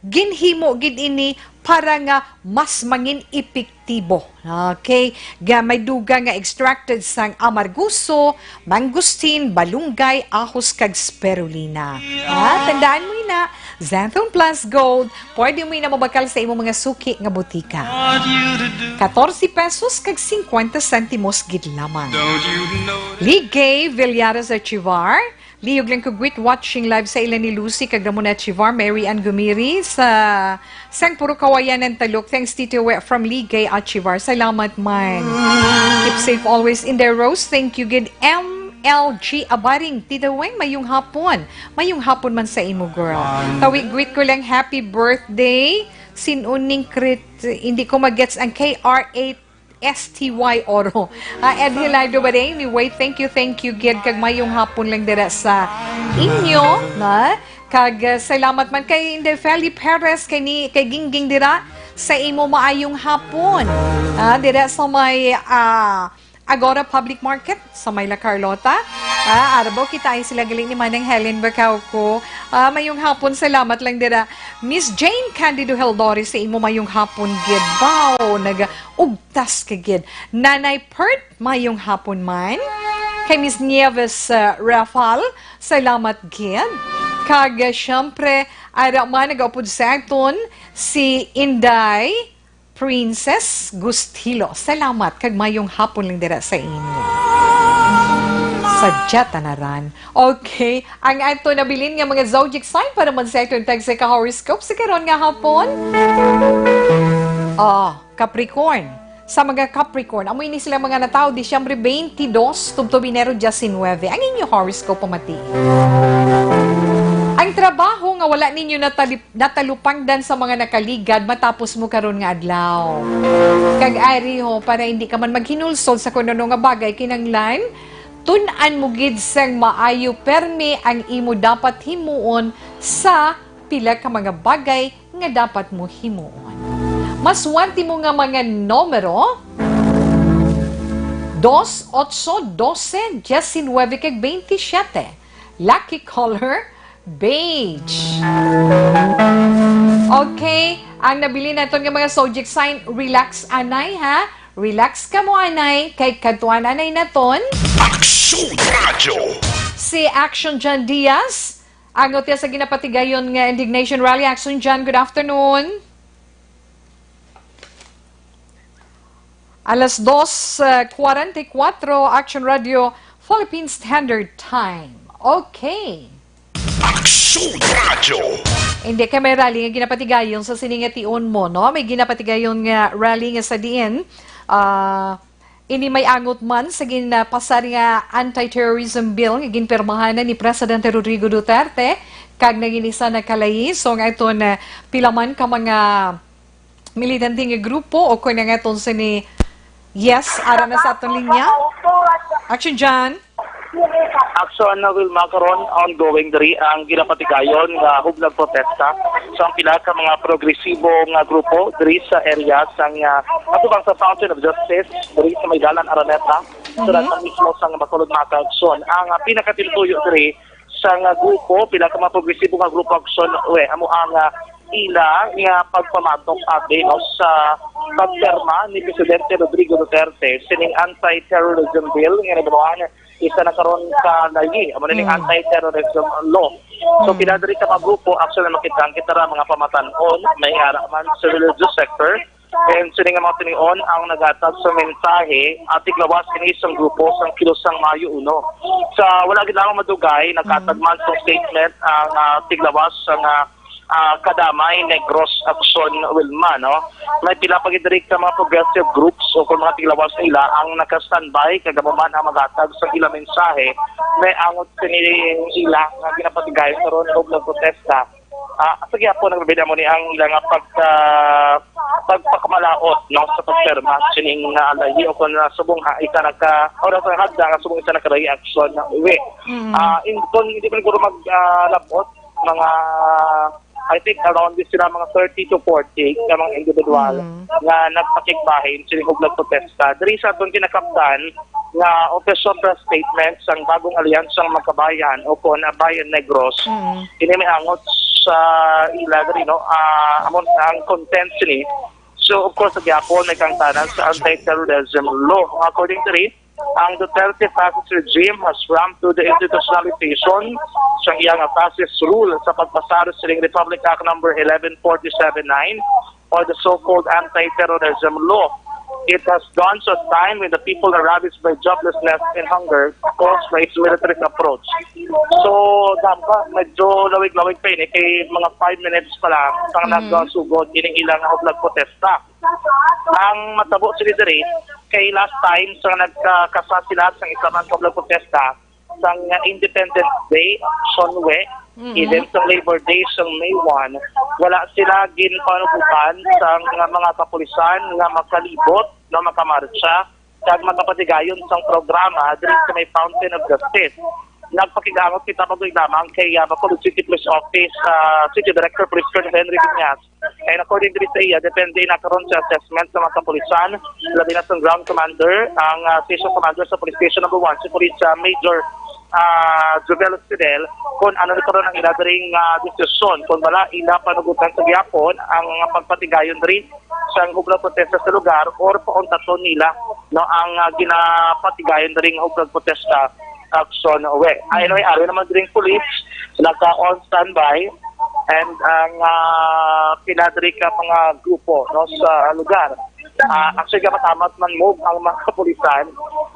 Ginhimo gid ini para nga mas mangin epektibo. Okay? Nga may dugang nga extracted sang amargoso, mangosteen, balunggay, ahos, kag spirulina. Ha? Tandaan mo ina, Xanthone Plus Gold, pwede mo ina mabakal sa imong mga suki nga butika. Katorse pesos kag singkwenta sentimos gid lamang. Ligay Villares Achivar, lihog lang ko, great watching live sa ila ni Lucy kag Ramona Chivar, Mary Ann Gumiri sa sang puro kawayan ng talok. Thanks, Tito We from Ligay Achivar. Salamat man. Keep safe always in there, Rose. Thank you gid. M L G Abaring, Tito Weng, mayong hapon. Mayong hapon man sa imo, girl. Tawi, greet ko lang, happy birthday. Sinuning crit, hindi ko magets ang K R A S T Y Oro. Ah, Ed Hilardo Bareng, anyway, thank you, thank you, gid, kag mayong hapon lang dira sa inyo, na? Kag, ah, salamat man kay Inday Feli Perez, kay ni, kay Gingging dira sa imo maayong hapon. Ah, dira sa may, ah, Agora Public Market sa may La Carlota. Ah, arabaw kita ay sila gali ni Manang Helen Bacauco. Ah, mayong hapon, salamat lang dira. Miss Jane Candido Heldori, sa imo mayong hapon gid. Wow, nag ugtas ka gid. Nanay Pert, mayong hapon man. Kay Miss Nieves, uh, Rafael, salamat gid. Kag, uh, syempre, ara man nagaupod sa aton si Inday Princess Gustilo. Salamat kag mayong hapon lang dira sa inyo. Sa Jatanaran. Okay, ang ato nabilin nga mga zodiac sign para man sa aton tag sa ka-horoscope sa karon nga hapon. Oh, Capricorn. Sa mga Capricorn, amo ini sila mga natawo Disyembre twenty-two tubtob Enero diecinuebe. Ang inyo horoscope pamati. Ang trabaho nga wala ninyo natalip, natalupangdan sa mga nakaligad matapos mo karon nga adlaw. Kag ari ho, para hindi ka man maghinulsol sa kung ano nga bagay kinanglan, tun-an mo gid sang maayo permi ang imo dapat himuon sa pila ka mga bagay nga dapat mo himuon. Maswerte mo nga mga numero, dos, otso, dose, diecinuebe, kag veintisiete. Lucky color, beige. Okay, ang nabilin naton nga mga zodiac sign, relax anay ha. Relax ka mo anay, kay kadtuan anay naton. Aksyon Radyo. Si Action John Diaz, ang utya sa ginapatigayon nga indignation rally. Action John, good afternoon. Alas dos, uh, kwarenta y kuwatro, Action Radio, Philippine Standard Time. Okay. Aksyon Radyo. Hindi kay may rally nga ginapatigayon sa sini nga tion mo, no? May ginapatigayon nga rally nga sa diin, ah, ini may angot man sa ginapasar nga anti-terrorism bill nga ginpirmahan na ni Presidente Rodrigo Duterte kag nagin isa na kalayi. So, nga ito na pila man ka mga militante nga grupo o kon nga aton sini. Yes, ara na sa aton linya. Action John. Action na, Wilma, karon ongoing diri ang ginapatigayon nga hublag protesta sa pila ka mga progresibo nga grupo diri sa area sang, ah, atubang sa Fountain of Justice diri sa may Dalan Araneta. Sa Mhm. Dalan mismo sang Bacolod, mga ka-aksyon. Ang, ah, pinakatintuyo diri sa nga grupo, pila ka mga progresibo nga grupo, aksyon, we, amo ang, ah, ila nga pagpamatok abi, no, sa pagpirma ni Presidente Rodrigo Duterte sining anti-terrorism bill nga nabanuan isa na karon ka layi, amo na ning Mm. anti-terrorism law. So, Mm. pila diri ka mga grupo, aksyon, na makita ang kita ra mga pamatan-on, may ara man sa religious sector, and sini nga mga tinion ang naghatag sa mensahe, ah, tiglawas ini sang grupo sang Kilusang Mayo Uno. Sa wala gid lamang madugay, naghatag Mm. man sang statement ang, ah, tiglawas sang, ah, ah, Kadamay Negros Aksyon, Wilma, no? May pila pa gid diri ka mga progressive groups o kung mga tiglawas nila ang naka-standby kag amo man ang maghatag sa ilang mensahe. May angot sini ila nga ginapatigayon karon og nagprotesta. Ah, sa gihapon, nagbibida mo ni ang ilang pag, ah, pagpakamalaot, no, sa pagpirma sining, ah, layi o kung, ah, subong ha, isa nagka, o sa hagda nga subong isa nagka-reaction na uwi. Mm. Ah, in, kung hindi man guro mag, ah, labot, mga, I think around this sila mga thirty to forty ka mga individual Mm. nga nagpakigbahin sining hublag protesta. Diri sa atong kinakaptan, nga official press statement sang bagong alyansa nga magkabayan o kon Bayan Negros. Mm. Ini may angot sa ila diri, no? Ah, amo ang content sini. So, of course, sa gihapon, may kangtanan sa anti-terrorism law. According to it, ang Duterte fascist regime has ramped to the institutionalization sang iyang fascist rule sa pagpasar sining Republic Act number eleven forty-seven nine or the so-called anti-terrorism law. It has dawned a time when the people are ravaged by joblessness and hunger caused by its military's approach. So, dapat medyo lawig-lawig pa ini kay mga five minutes pa lang sang Mm. nagsugod ining ilang hublag protesta. Ang matabo sila diri kay last time sa nagkakasa sila sa isa man ka hublag protesta, sang Independence Day, Shonwe, Mm-hmm. even sa Labor Day, sang May one, wala sila ginpanugutan sang mga kapulisan nga makalibot, nga makamartsa, kag makapatigayon sang programa diri sa may Fountain of Justice. Nagpakig-angot kita pag lamang kay, ah, Bacolod City Police Office, ah, City Director Police Colonel Henry Viñas. And according diri sa iya, depende na karon sa assessment sa mga kapulisan, labi na sa ground commander, ang, ah, station commander sa police station number one, si Police, ah, Major, ah, Jovel Fidel, kung ano na karon ang ila diri nga desisyon, kung wala ila panugutan sa gihapon ang mga pagpatigayon diri sa hublag protesta sa lugar or pauntaton nila, no, ang, ah, ginapatigayon diri nga hublag protesta action. We, anyway, ari naman diri ang police, naka on standby, and ang, ah, pila diri ka mga grupo, no, sa lugar. Ah, actually, kapatamat man mo ang mga kapulisan,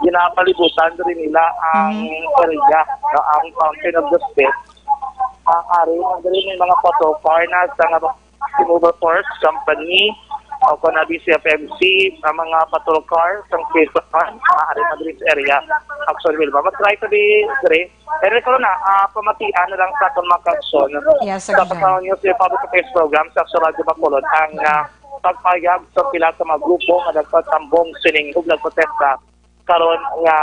ginapalibutan diri nila ang Mhm. area, no, ang Fountain of the State. Ah, ari man diri may mga patrol car na sa nga Removal Force Company, o kon ang B C F M C, ang mga patrol car sang Quezon, maaari man diri sa area. Action, Wilma. Mag-try to be diri. Pero karon na, ah, pamatian na lang sa aton mga kaaksyon. Yes, sir. Sa Action. Pagkaon niyo sa Public Affairs Program sa Action Radio Bacolod ang, ah, pagpayag sa pila ka mga grupo nga nagpatambong sining hublag protesta karon nga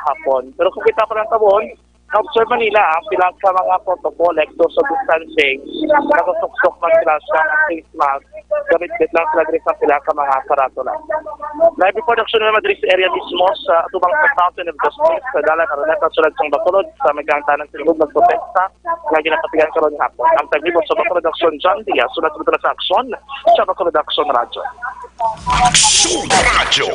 hapon. Pero kung kita pa lang tabon, na-observe man nila ang pila ka mga protocol like social distancing, nagasuksok man sila sa face mask, gamit-gamit lang sila diri sa pila ka mga karatula. Live report, Action, naman diri sa area mismo sa atubang sa Fountain of Justice, sa Dalan Araneta, sulod sang Bacolod, sa may kaangtanan sa lubog nagprotesta nga ginapatigan karon nga hapon. Ang taglibot sa Bacolod Action, John Diaz, sulod sa Bacolod sa Action, sa Bacolod Action Radio. Action Radio.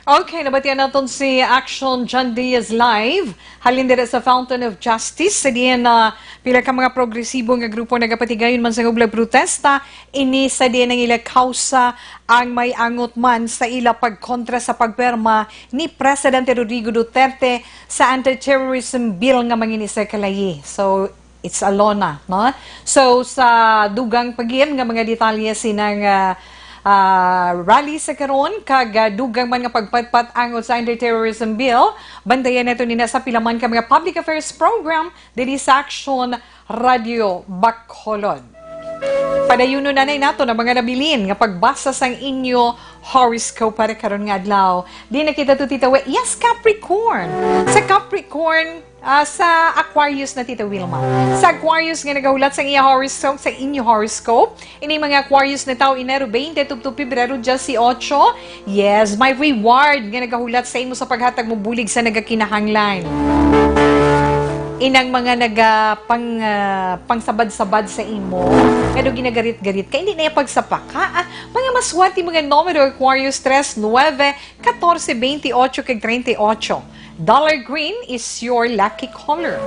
Okay, nabatian naton si Action John Diaz live. Halin dira sa Fountain of Justice, sa diin na pila ka mga progresibo nga grupo nagapatigayon man sa hublag protesta, ini sa diin ang ila kausa ang may angot man sa ila pagkontra sa pagpirma ni Presidente Rodrigo Duterte sa anti-terrorism bill nga mangin-isa ka layi. So, it's a law na, no? So, sa dugang pa gid nga mga detalye sinang, ah, ah, rally sa karon kag, ah, dugang man nga pagpatpat ang sa anti-terrorism bill, bantayan nato nina sa pila man ka mga public affairs program diri sa Action Radio Bacolod. Padayunon na nato ang mga nabilin nga pagbasa sang inyo horoscope para karon nga adlaw. Di na kita to, Tita We. Yes, Capricorn. Sa Capricorn, ah, sa Aquarius na, Tita Wilma. Sa Aquarius nga nagahulat sang iya horoscope, sa inyo horoscope, ini mga Aquarius na tawo Enero twenty tubtob Pebrero diyesotso. Yes, may reward nga nagahulat sa imo sa paghatag mo bulig sa nagakinahanglan. Inang mga naga pang, ah, pangsabad-sabad sa imo, nga daw ginagarit-garit ka, hindi na yung pagsapaka, ah, mga maswerte, mga numero, Aquarius, tres, nuebe, katorse, bentiocho, kag treinta y ocho. Dollar green is your lucky color.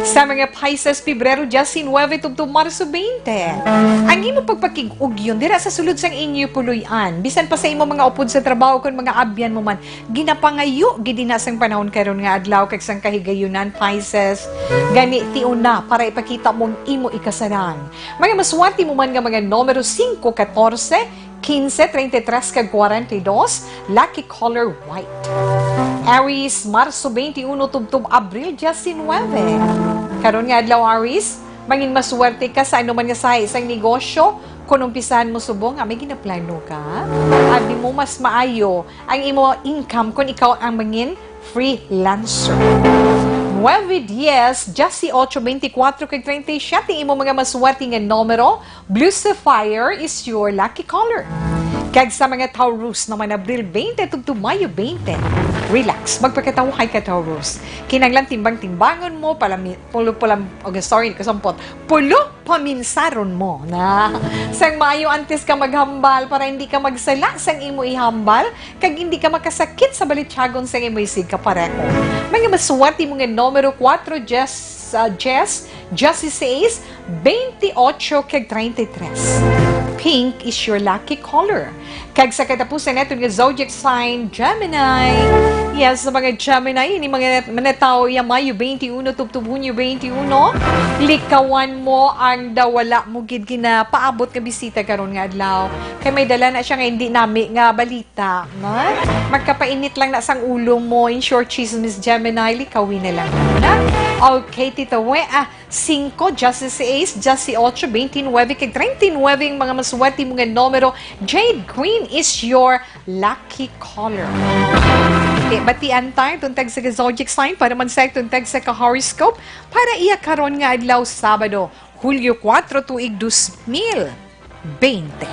Sa mga Pisces, Pebrero diyesinuebe tubtob Marso twenty. Ang imo pagpakig-ugyon dira sa sulod sang inyo puloy-an, bisan pa sa imo mga upod sa trabaho kon mga abyan mo man, ginapangayo gid ina sang panahon karon nga adlaw kag sang kahigayunan, Pisces. Gani, tion na para ipakita mo ang imo ikasarang. Mga maswerte mo man nga mga numero singko, katorse, kinse, treinta y tres, kag kwarenta y dos, lucky color white. Aries, Marso twenty-uno tubtob Abril diecinueve. Karon nga adlaw, Aries, mangin maswerte ka sa anuman nga sahi sang negosyo kon umpisahan mo subong nga may ginaplano ka. Abi mo mas maayo ang imo income kon ikaw ang mangin freelancer. Nueve, dies, dieciocho, veinticuatro, kag treinta y siete imo mga maswerte nga numero. Blue sapphire is your lucky color. Kag sa mga Taurus naman, Abril twenty tubtob Mayo twenty, relax. Magpakatawhay ka, Taurus. Kinahanglan timbang-timbangon mo, palami-, pulo-, pulam-, oh, sorry, kasampot. Pulo paminsaron mo na. Sang maayo antes ka maghambal para hindi ka magsala sang imo ihambal, kag hindi ka makasakit sa balityagon sang imo isigkapareho. Mga maswerte mo nga numero, kuwatro, diyes, ah, diyes, diyesiseis, twenty-ocho, kag treinta y tres. Pink is your lucky color. Kag sa katapusan naton nga zodiac sign, Gemini. Yes, sa mga Gemini, ini mga manatawo ya Mayo twenty-uno tubtob Hunyo twenty-uno, likawan mo ang daw wala mo gid ginapaabot nga bisita karon nga adlaw. Kay may dala na siya nga hindi nami nga balita, no? Magkapainit lang na sang ulo mo, in short, chismis, Gemini, likawi na lang, na? Okay, Tito We, ah, singko, diyesiseis, diyesyocho, twenty-nuebe, kag treinta y nuebe ang mga maswerte mo nga numero. Jade green is your lucky color. Okay, batian tayo tong tagsa ka zodiac sign para man sa tong tagsa ka horoscope para iya karon nga adlaw, Sabado, Hulyo kuwatro, tuig dos mil bente.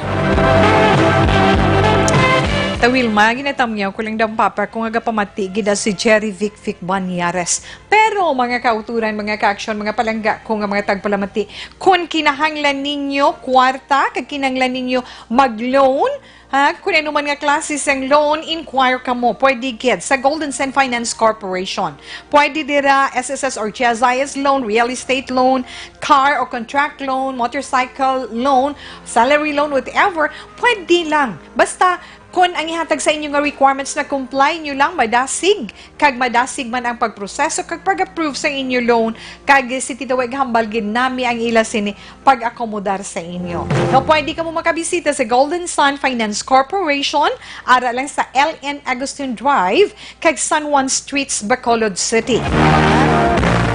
Tawil, mga ginatamyaw ko lang daw, papa, kung agapamati gid si Jerry Vic Vic Banyares. Pero, mga kauturan, mga ka-action, mga palangga ko nga mga tagpalamati, kung kinahanglan ninyo kwarta, kag kinahanglan ninyo mag-loan, ha, kung ano man nga klase sang loan, inquire kamo. Pwede gid sa Golden Sand Finance Corporation. Pwede dira S S S or G S I S loan, real estate loan, car or contract loan, motorcycle loan, salary loan, whatever. Pwede lang. Basta, kung ang ihatag sa inyo nga requirements na comply nyo lang, madasig, kag madasig man ang pagproseso kag pag-approve sa inyo loan, kag si Tito Weg hambal gid nami ang ila sini pag-akomodar sa inyo. Now, pwede kamo makabisita sa Golden Sun Finance Corporation, ara lang sa L N Agustin Drive, kag San Juan Streets, Bacolod City.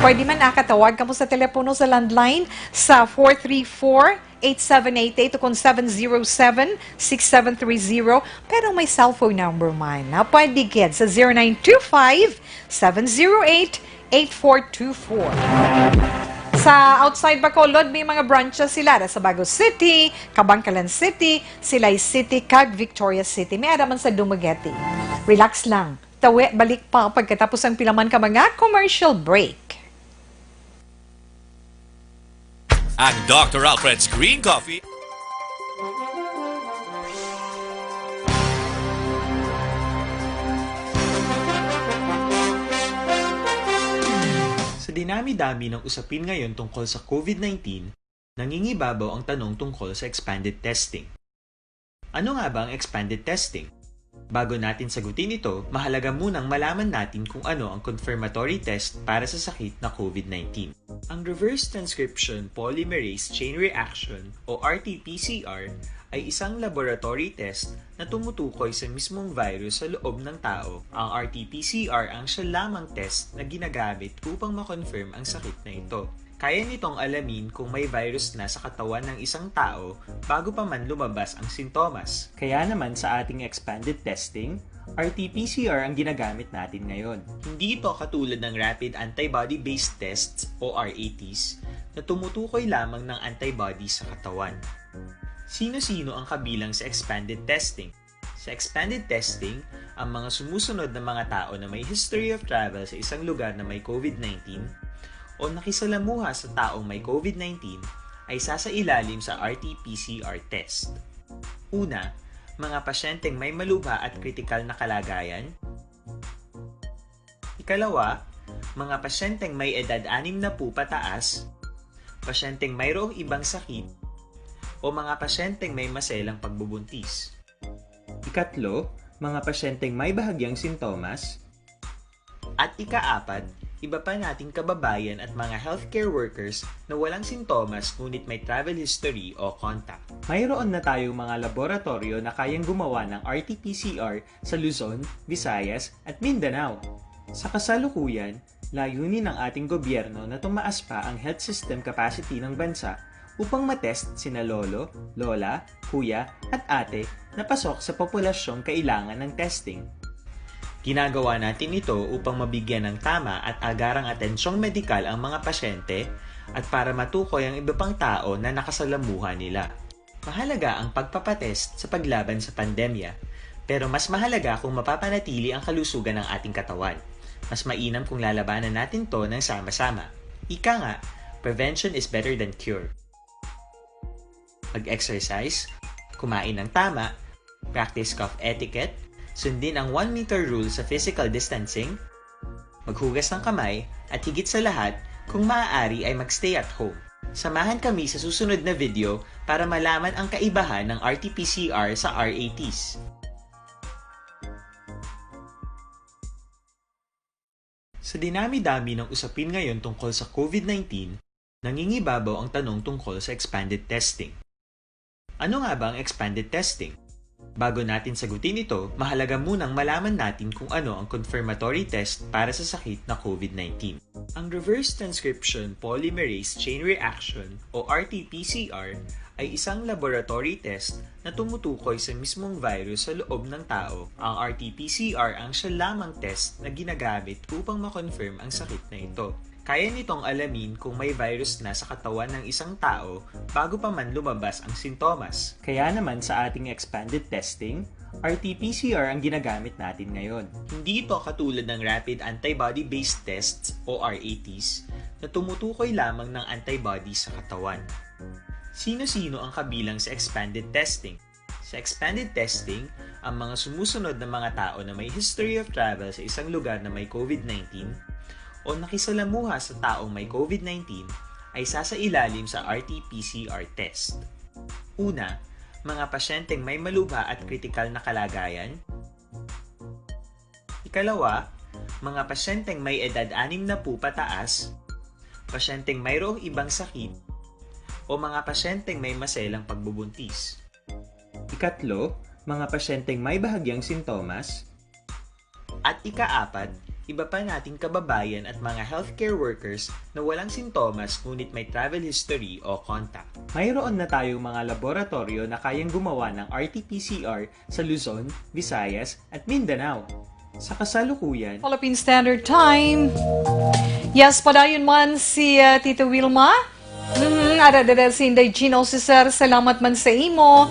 Pwede man nakatawag kamo sa telepono sa landline sa four three four, eight seven eight eight o kung seven zero seven, six seven three zero, pero may cellphone number man. Na pwede gid sa zero nine two five, seven zero eight, eight four two four. Sa outside Bacolod, may mga branches sila sa Bago City, Kabankalan City, Silay City, kag Victoria City. May ara man sa Dumaguete. Relax lang. Tawi, balik pa pagkatapos ang pila man ka mga commercial break. Ang Doctor Alfred's Green Coffee. Sa dinami-dami ng usapin ngayon tungkol sa COVID nineteen, nangingibabaw ang tanong tungkol sa expanded testing. Ano nga ba ang expanded testing? Bago natin sagutin ito, mahalaga munang malaman natin kung ano ang confirmatory test para sa sakit na COVID nineteen. Ang reverse transcription polymerase chain reaction o R T P C R ay isang laboratory test na tumutukoy sa mismong virus sa loob ng tao. Ang R T P C R ang siya lamang test na ginagamit upang ma-confirm ang sakit na ito. Kaya nitong alamin kung may virus na sa katawan ng isang tao bago pa man lumabas ang sintomas. Kaya naman sa ating expanded testing, R T P C R ang ginagamit natin ngayon. Hindi ito katulad ng rapid antibody-based tests o R A Ts na tumutukoy lamang ng antibodies sa katawan. Sino-sino ang kabilang sa expanded testing? Sa expanded testing, ang mga sumusunod na mga tao na may history of travel sa isang lugar na may COVID nineteen o nakisalamuha sa taong may COVID nineteen ay sasailalim sa R T P C R test. Una, mga pasyenteng may malubha at kritikal na kalagayan. Ikalawa, mga pasyenteng may edad anim na po pataas, pasyenteng mayroong ibang sakit, o mga pasyenteng may maselang pagbubuntis. Ikatlo, mga pasyenteng may bahagyang sintomas. At ikaapat, iba pa nating kababayan at mga healthcare workers na walang sintomas ngunit may travel history o contact. Mayroon na tayong mga laboratoryo na kayang gumawa ng R T P C R sa Luzon, Visayas, at Mindanao. Sa kasalukuyan, layunin ng ating gobyerno na tumaas pa ang health system capacity ng bansa upang matest sina lolo, lola, kuya, at ate na pasok sa populasyong kailangan ng testing. Ginagawa natin ito upang mabigyan ng tama at agarang atensyong medikal ang mga pasyente at para matukoy ang iba pang tao na nakasalamuha nila. Mahalaga ang pagpapatest sa paglaban sa pandemya, pero mas mahalaga kung mapapanatili ang kalusugan ng ating katawan. Mas mainam kung lalabanan natin 'to ng sama-sama. Ika nga, "Prevention is better than cure." Mag-exercise, kumain ng tama, practice cough etiquette, sundin ang one meter rule sa physical distancing, maghugas ng kamay, at higit sa lahat, kung maaari ay mag-stay at home. Samahan kami sa susunod na video para malaman ang kaibahan ng R T P C R sa R A Ts. Sa dinami-dami ng usapin ngayon tungkol sa COVID nineteen, nangingibabaw ang tanong tungkol sa expanded testing. Ano nga ba ang expanded testing? Bago natin sagutin ito, mahalaga munang malaman natin kung ano ang confirmatory test para sa sakit na COVID nineteen. Ang reverse transcription polymerase chain reaction o R T P C R ay isang laboratory test na tumutukoy sa mismong virus sa loob ng tao. Ang R T P C R ang siya lamang test na ginagamit upang ma-confirm ang sakit na ito. Kaya nitong alamin kung may virus na sa katawan ng isang tao bago pa man lumabas ang sintomas. Kaya naman sa ating expanded testing, R T P C R ang ginagamit natin ngayon. Hindi ito katulad ng rapid antibody-based tests o R A Ts na tumutukoy lamang ng antibody sa katawan. Sino-sino ang kabilang sa expanded testing? Sa expanded testing, ang mga sumusunod na mga tao na may history of travel sa isang lugar na may COVID nineteen o nakisalamuha sa taong may COVID nineteen ay sasailalim sa R T P C R test. Una, mga pasyenteng may malubha at kritikal na kalagayan. Ikalawa, mga pasyenteng may edad anim na po pataas, pasyenteng mayroong ibang sakit, o mga pasyenteng may maselang pagbubuntis. Ikatlo, mga pasyenteng may bahagyang sintomas. At ikaapat, iba pa nating kababayan at mga healthcare workers na walang sintomas ngunit may travel history o contact. Mayroon na tayong mga laboratoryo na kayang gumawa ng R T P C R sa Luzon, Visayas, at Mindanao. Sa kasalukuyan, Philippine Standard Time. Yes, padayon man si, uh, Tita Wilma. Mhm, ara dada si Inday Gino, si Sir, salamat man sa imo.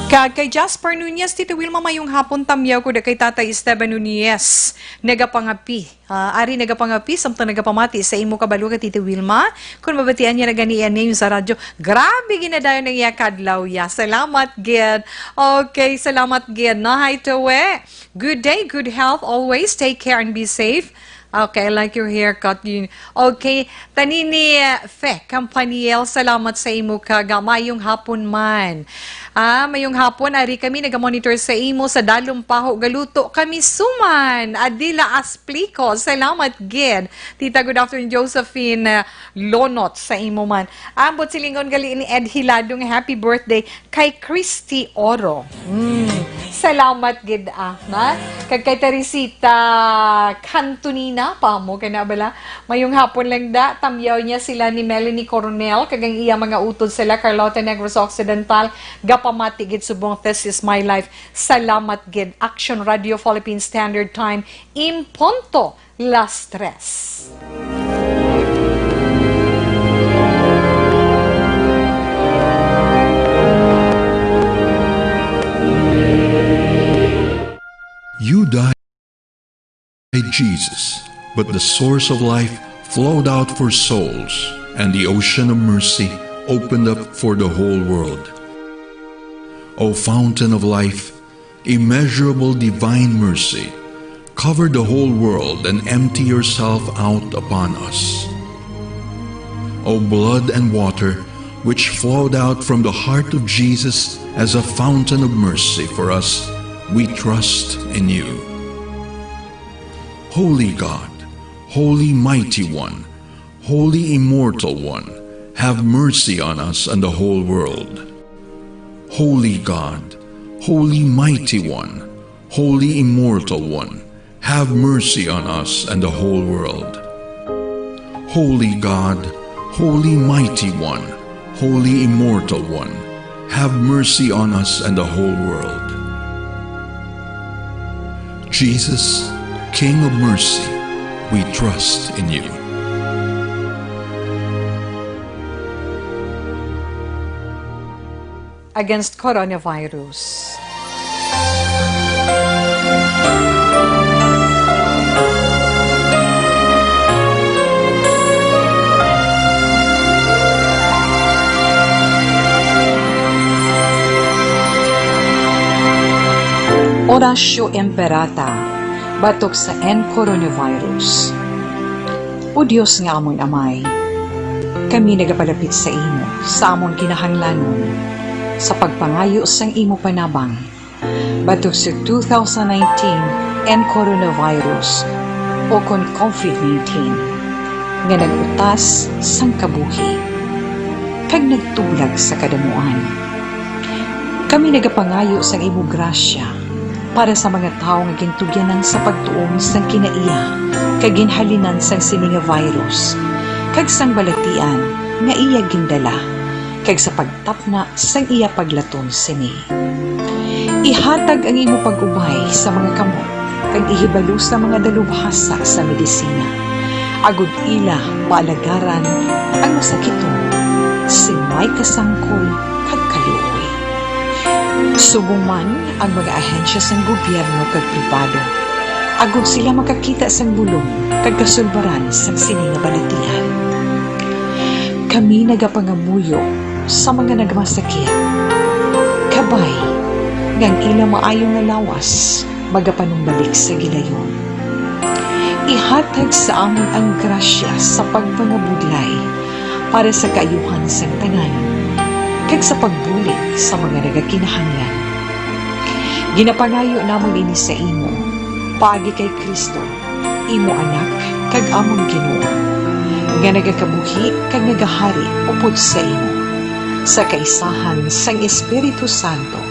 Kag kay Jasper Nunez, Tita Wilma, mayong hapon, tamyaw ko da kay Tatay Esteban Nunez. Nagapangapi. Ah, ari nagapangapi, samtang nagapamati sa imo kabalo ka, Tita Wilma. Kung mabatian niya na gani iya name sa radyo, grabe ginadayon ang iya kadlaw, ya. Salamat, gid. Okay, salamat, gid. Na, hi, Tawe. Good day, good health always. Take care and be safe. Okay, I like your haircut. Yun. Okay, Tanini, uh, Fe Campaniel, salamat sa imo ka ga-, mayong hapon man. Ah, mayong hapon, ari kami nagamonitor sa imo sa Dalom Paho, galuto kami suman. Adila Asplico, salamat gid. Tita, good afternoon, Josephine, uh, Lonot sa imo man. Ambot silingon gali ni Ed Hilado nga happy birthday kay Christy Oro. Mm. Salamat gid, ah, na? Kag kay Teresita Cantonina, pa mo kay na bala. Mayong hapon lang da. Tamyaw niya sila ni Melanie Coronel, kag ang iya mga utod sila, Carlota Negros Occidental, gapamati gid subong This Is My Life. Salamat gid. Action Radio Philippine Standard Time, in punto las tres. You died, Jesus, but the source of life flowed out for souls, and the ocean of mercy opened up for the whole world. O fountain of life, immeasurable divine mercy, cover the whole world and empty yourself out upon us. O blood and water, which flowed out from the heart of Jesus as a fountain of mercy for us, we trust in you. Holy God, Holy Mighty One, Holy Immortal One, have mercy on us and the whole world. Holy God, Holy Mighty One, Holy Immortal One, have mercy on us and the whole world. Holy God, Holy Mighty One, Holy Immortal One, have mercy on us and the whole world. Jesus, King of mercy, we trust in you. against coronavirus. Oratio Imperata, batok sa N coronavirus. O Dios nga amon Amay, kami nagapalapit sa imo sa amon kinahanglanon sa pagpangayo sang imo panabang batok sa two thousand nineteen N coronavirus, o kon COVID nineteen, nga nag-utas sang kabuhi kag nagtublag sa kadamuan. Kami nagapangayo sang imo grasya para sa mga tawo nga gintugyanan sa pagtuon sang kinaiya kag ginhalinan sang sini nga virus, kag sang balatian nga iya gindala, kag sa pagtapna sang iya paglaton sini. Ihatag ang imo pag-ubay sa mga kamot kag ihibalo sa mga dalubhasa sa medisina, agod ila maalagaran ang masakiton sing may kasangkol kag kaluoy. Subong man ang mga ahensya sang gobyerno kag pribado, agod sila makakita sang bulong kag kasulbaran sang sini nga balatian. Kami nagapangamuyo sa mga nagmasakit. Kabay nga ang ila maayo nga lawas magapanumbalik sa gilayon. Ihatag sa amon ang grasya sa pagpangabudlay para sa kaayuhan sang tanan, kag sa pagbulig sa mga nagakinahanglan. Ginapangayo namon ini sa imo, paagi kay Cristo, imo Anak kag amon Ginoo, nga nagakabuhi kag nagahari upod sa imo, sa kaisahan sang Espiritu Santo,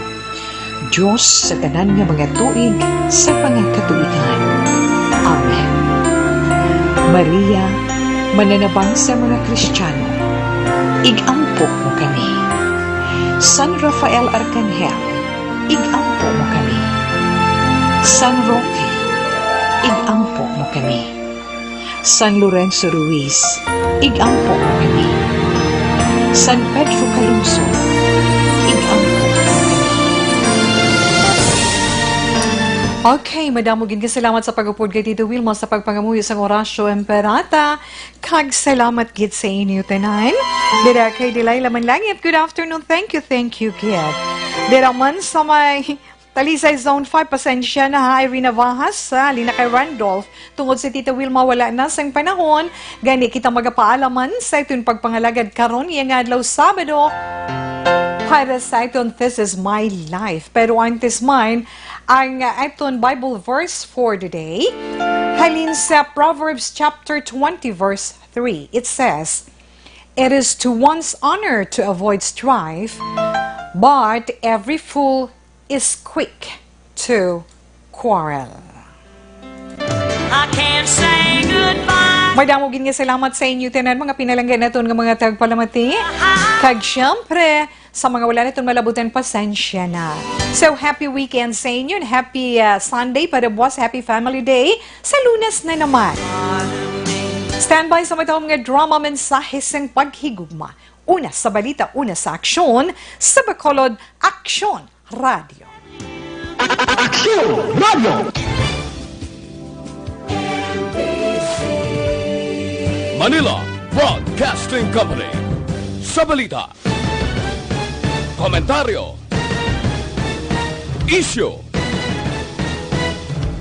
Dios sa tanan nga mga tuig sa pangakatuigan. Amen. Maria, mananabang sa mga Kristiyano, ig-ampo mo kami. San Rafael Arcangel, ig-ampo mo kami. San Roque, ig-ampo mo kami. San Lorenzo Ruiz, ig-ampo mo kami. San Pedro Calungsod, ig-ampo mo kami. Okay, madamo gid nga salamat sa pag-upod kay Tito Wilma sa pagpangamuyo sang Oratio Imperata. Kag salamat gid sa inyo tanan. Dira kay Delilah Manlangit, good afternoon. Thank you, thank you, kid. Dira man sa may Talisay Zone five, pasensya na ha, Irene Navajas, sa Lina kay Randolph. Tungod si Tita Wilma wala na sang panahon, gani kita magapaalaman sa iton pagpangalagad karon nga adlaw Sabado para sa iton This Is My Life. Pero antes man, ang, uh, iton Bible verse for the day, halin sa Proverbs chapter twenty, verse three. It says, "It is to one's honor to avoid strife, but every fool is quick to quarrel." I can't say goodbye. Madamo gid nga salamat sa inyo tanan, mga pinalangga naton nga mga tagpalamati. Kag siyempre, sa mga wala naton malabutan, pasensya na. So, happy weekend sa inyo and happy, uh, Sunday para buwas. Happy Family Day. Sa Lunes na naman. Standby sa matahom nga drama, mensahe sang paghigugma. Una sa balita, una sa aksyon, sa Bacolod Aksyon Radio. Aksyon Radio! Manila Broadcasting Company. Sa balita, komentaryo, isyu,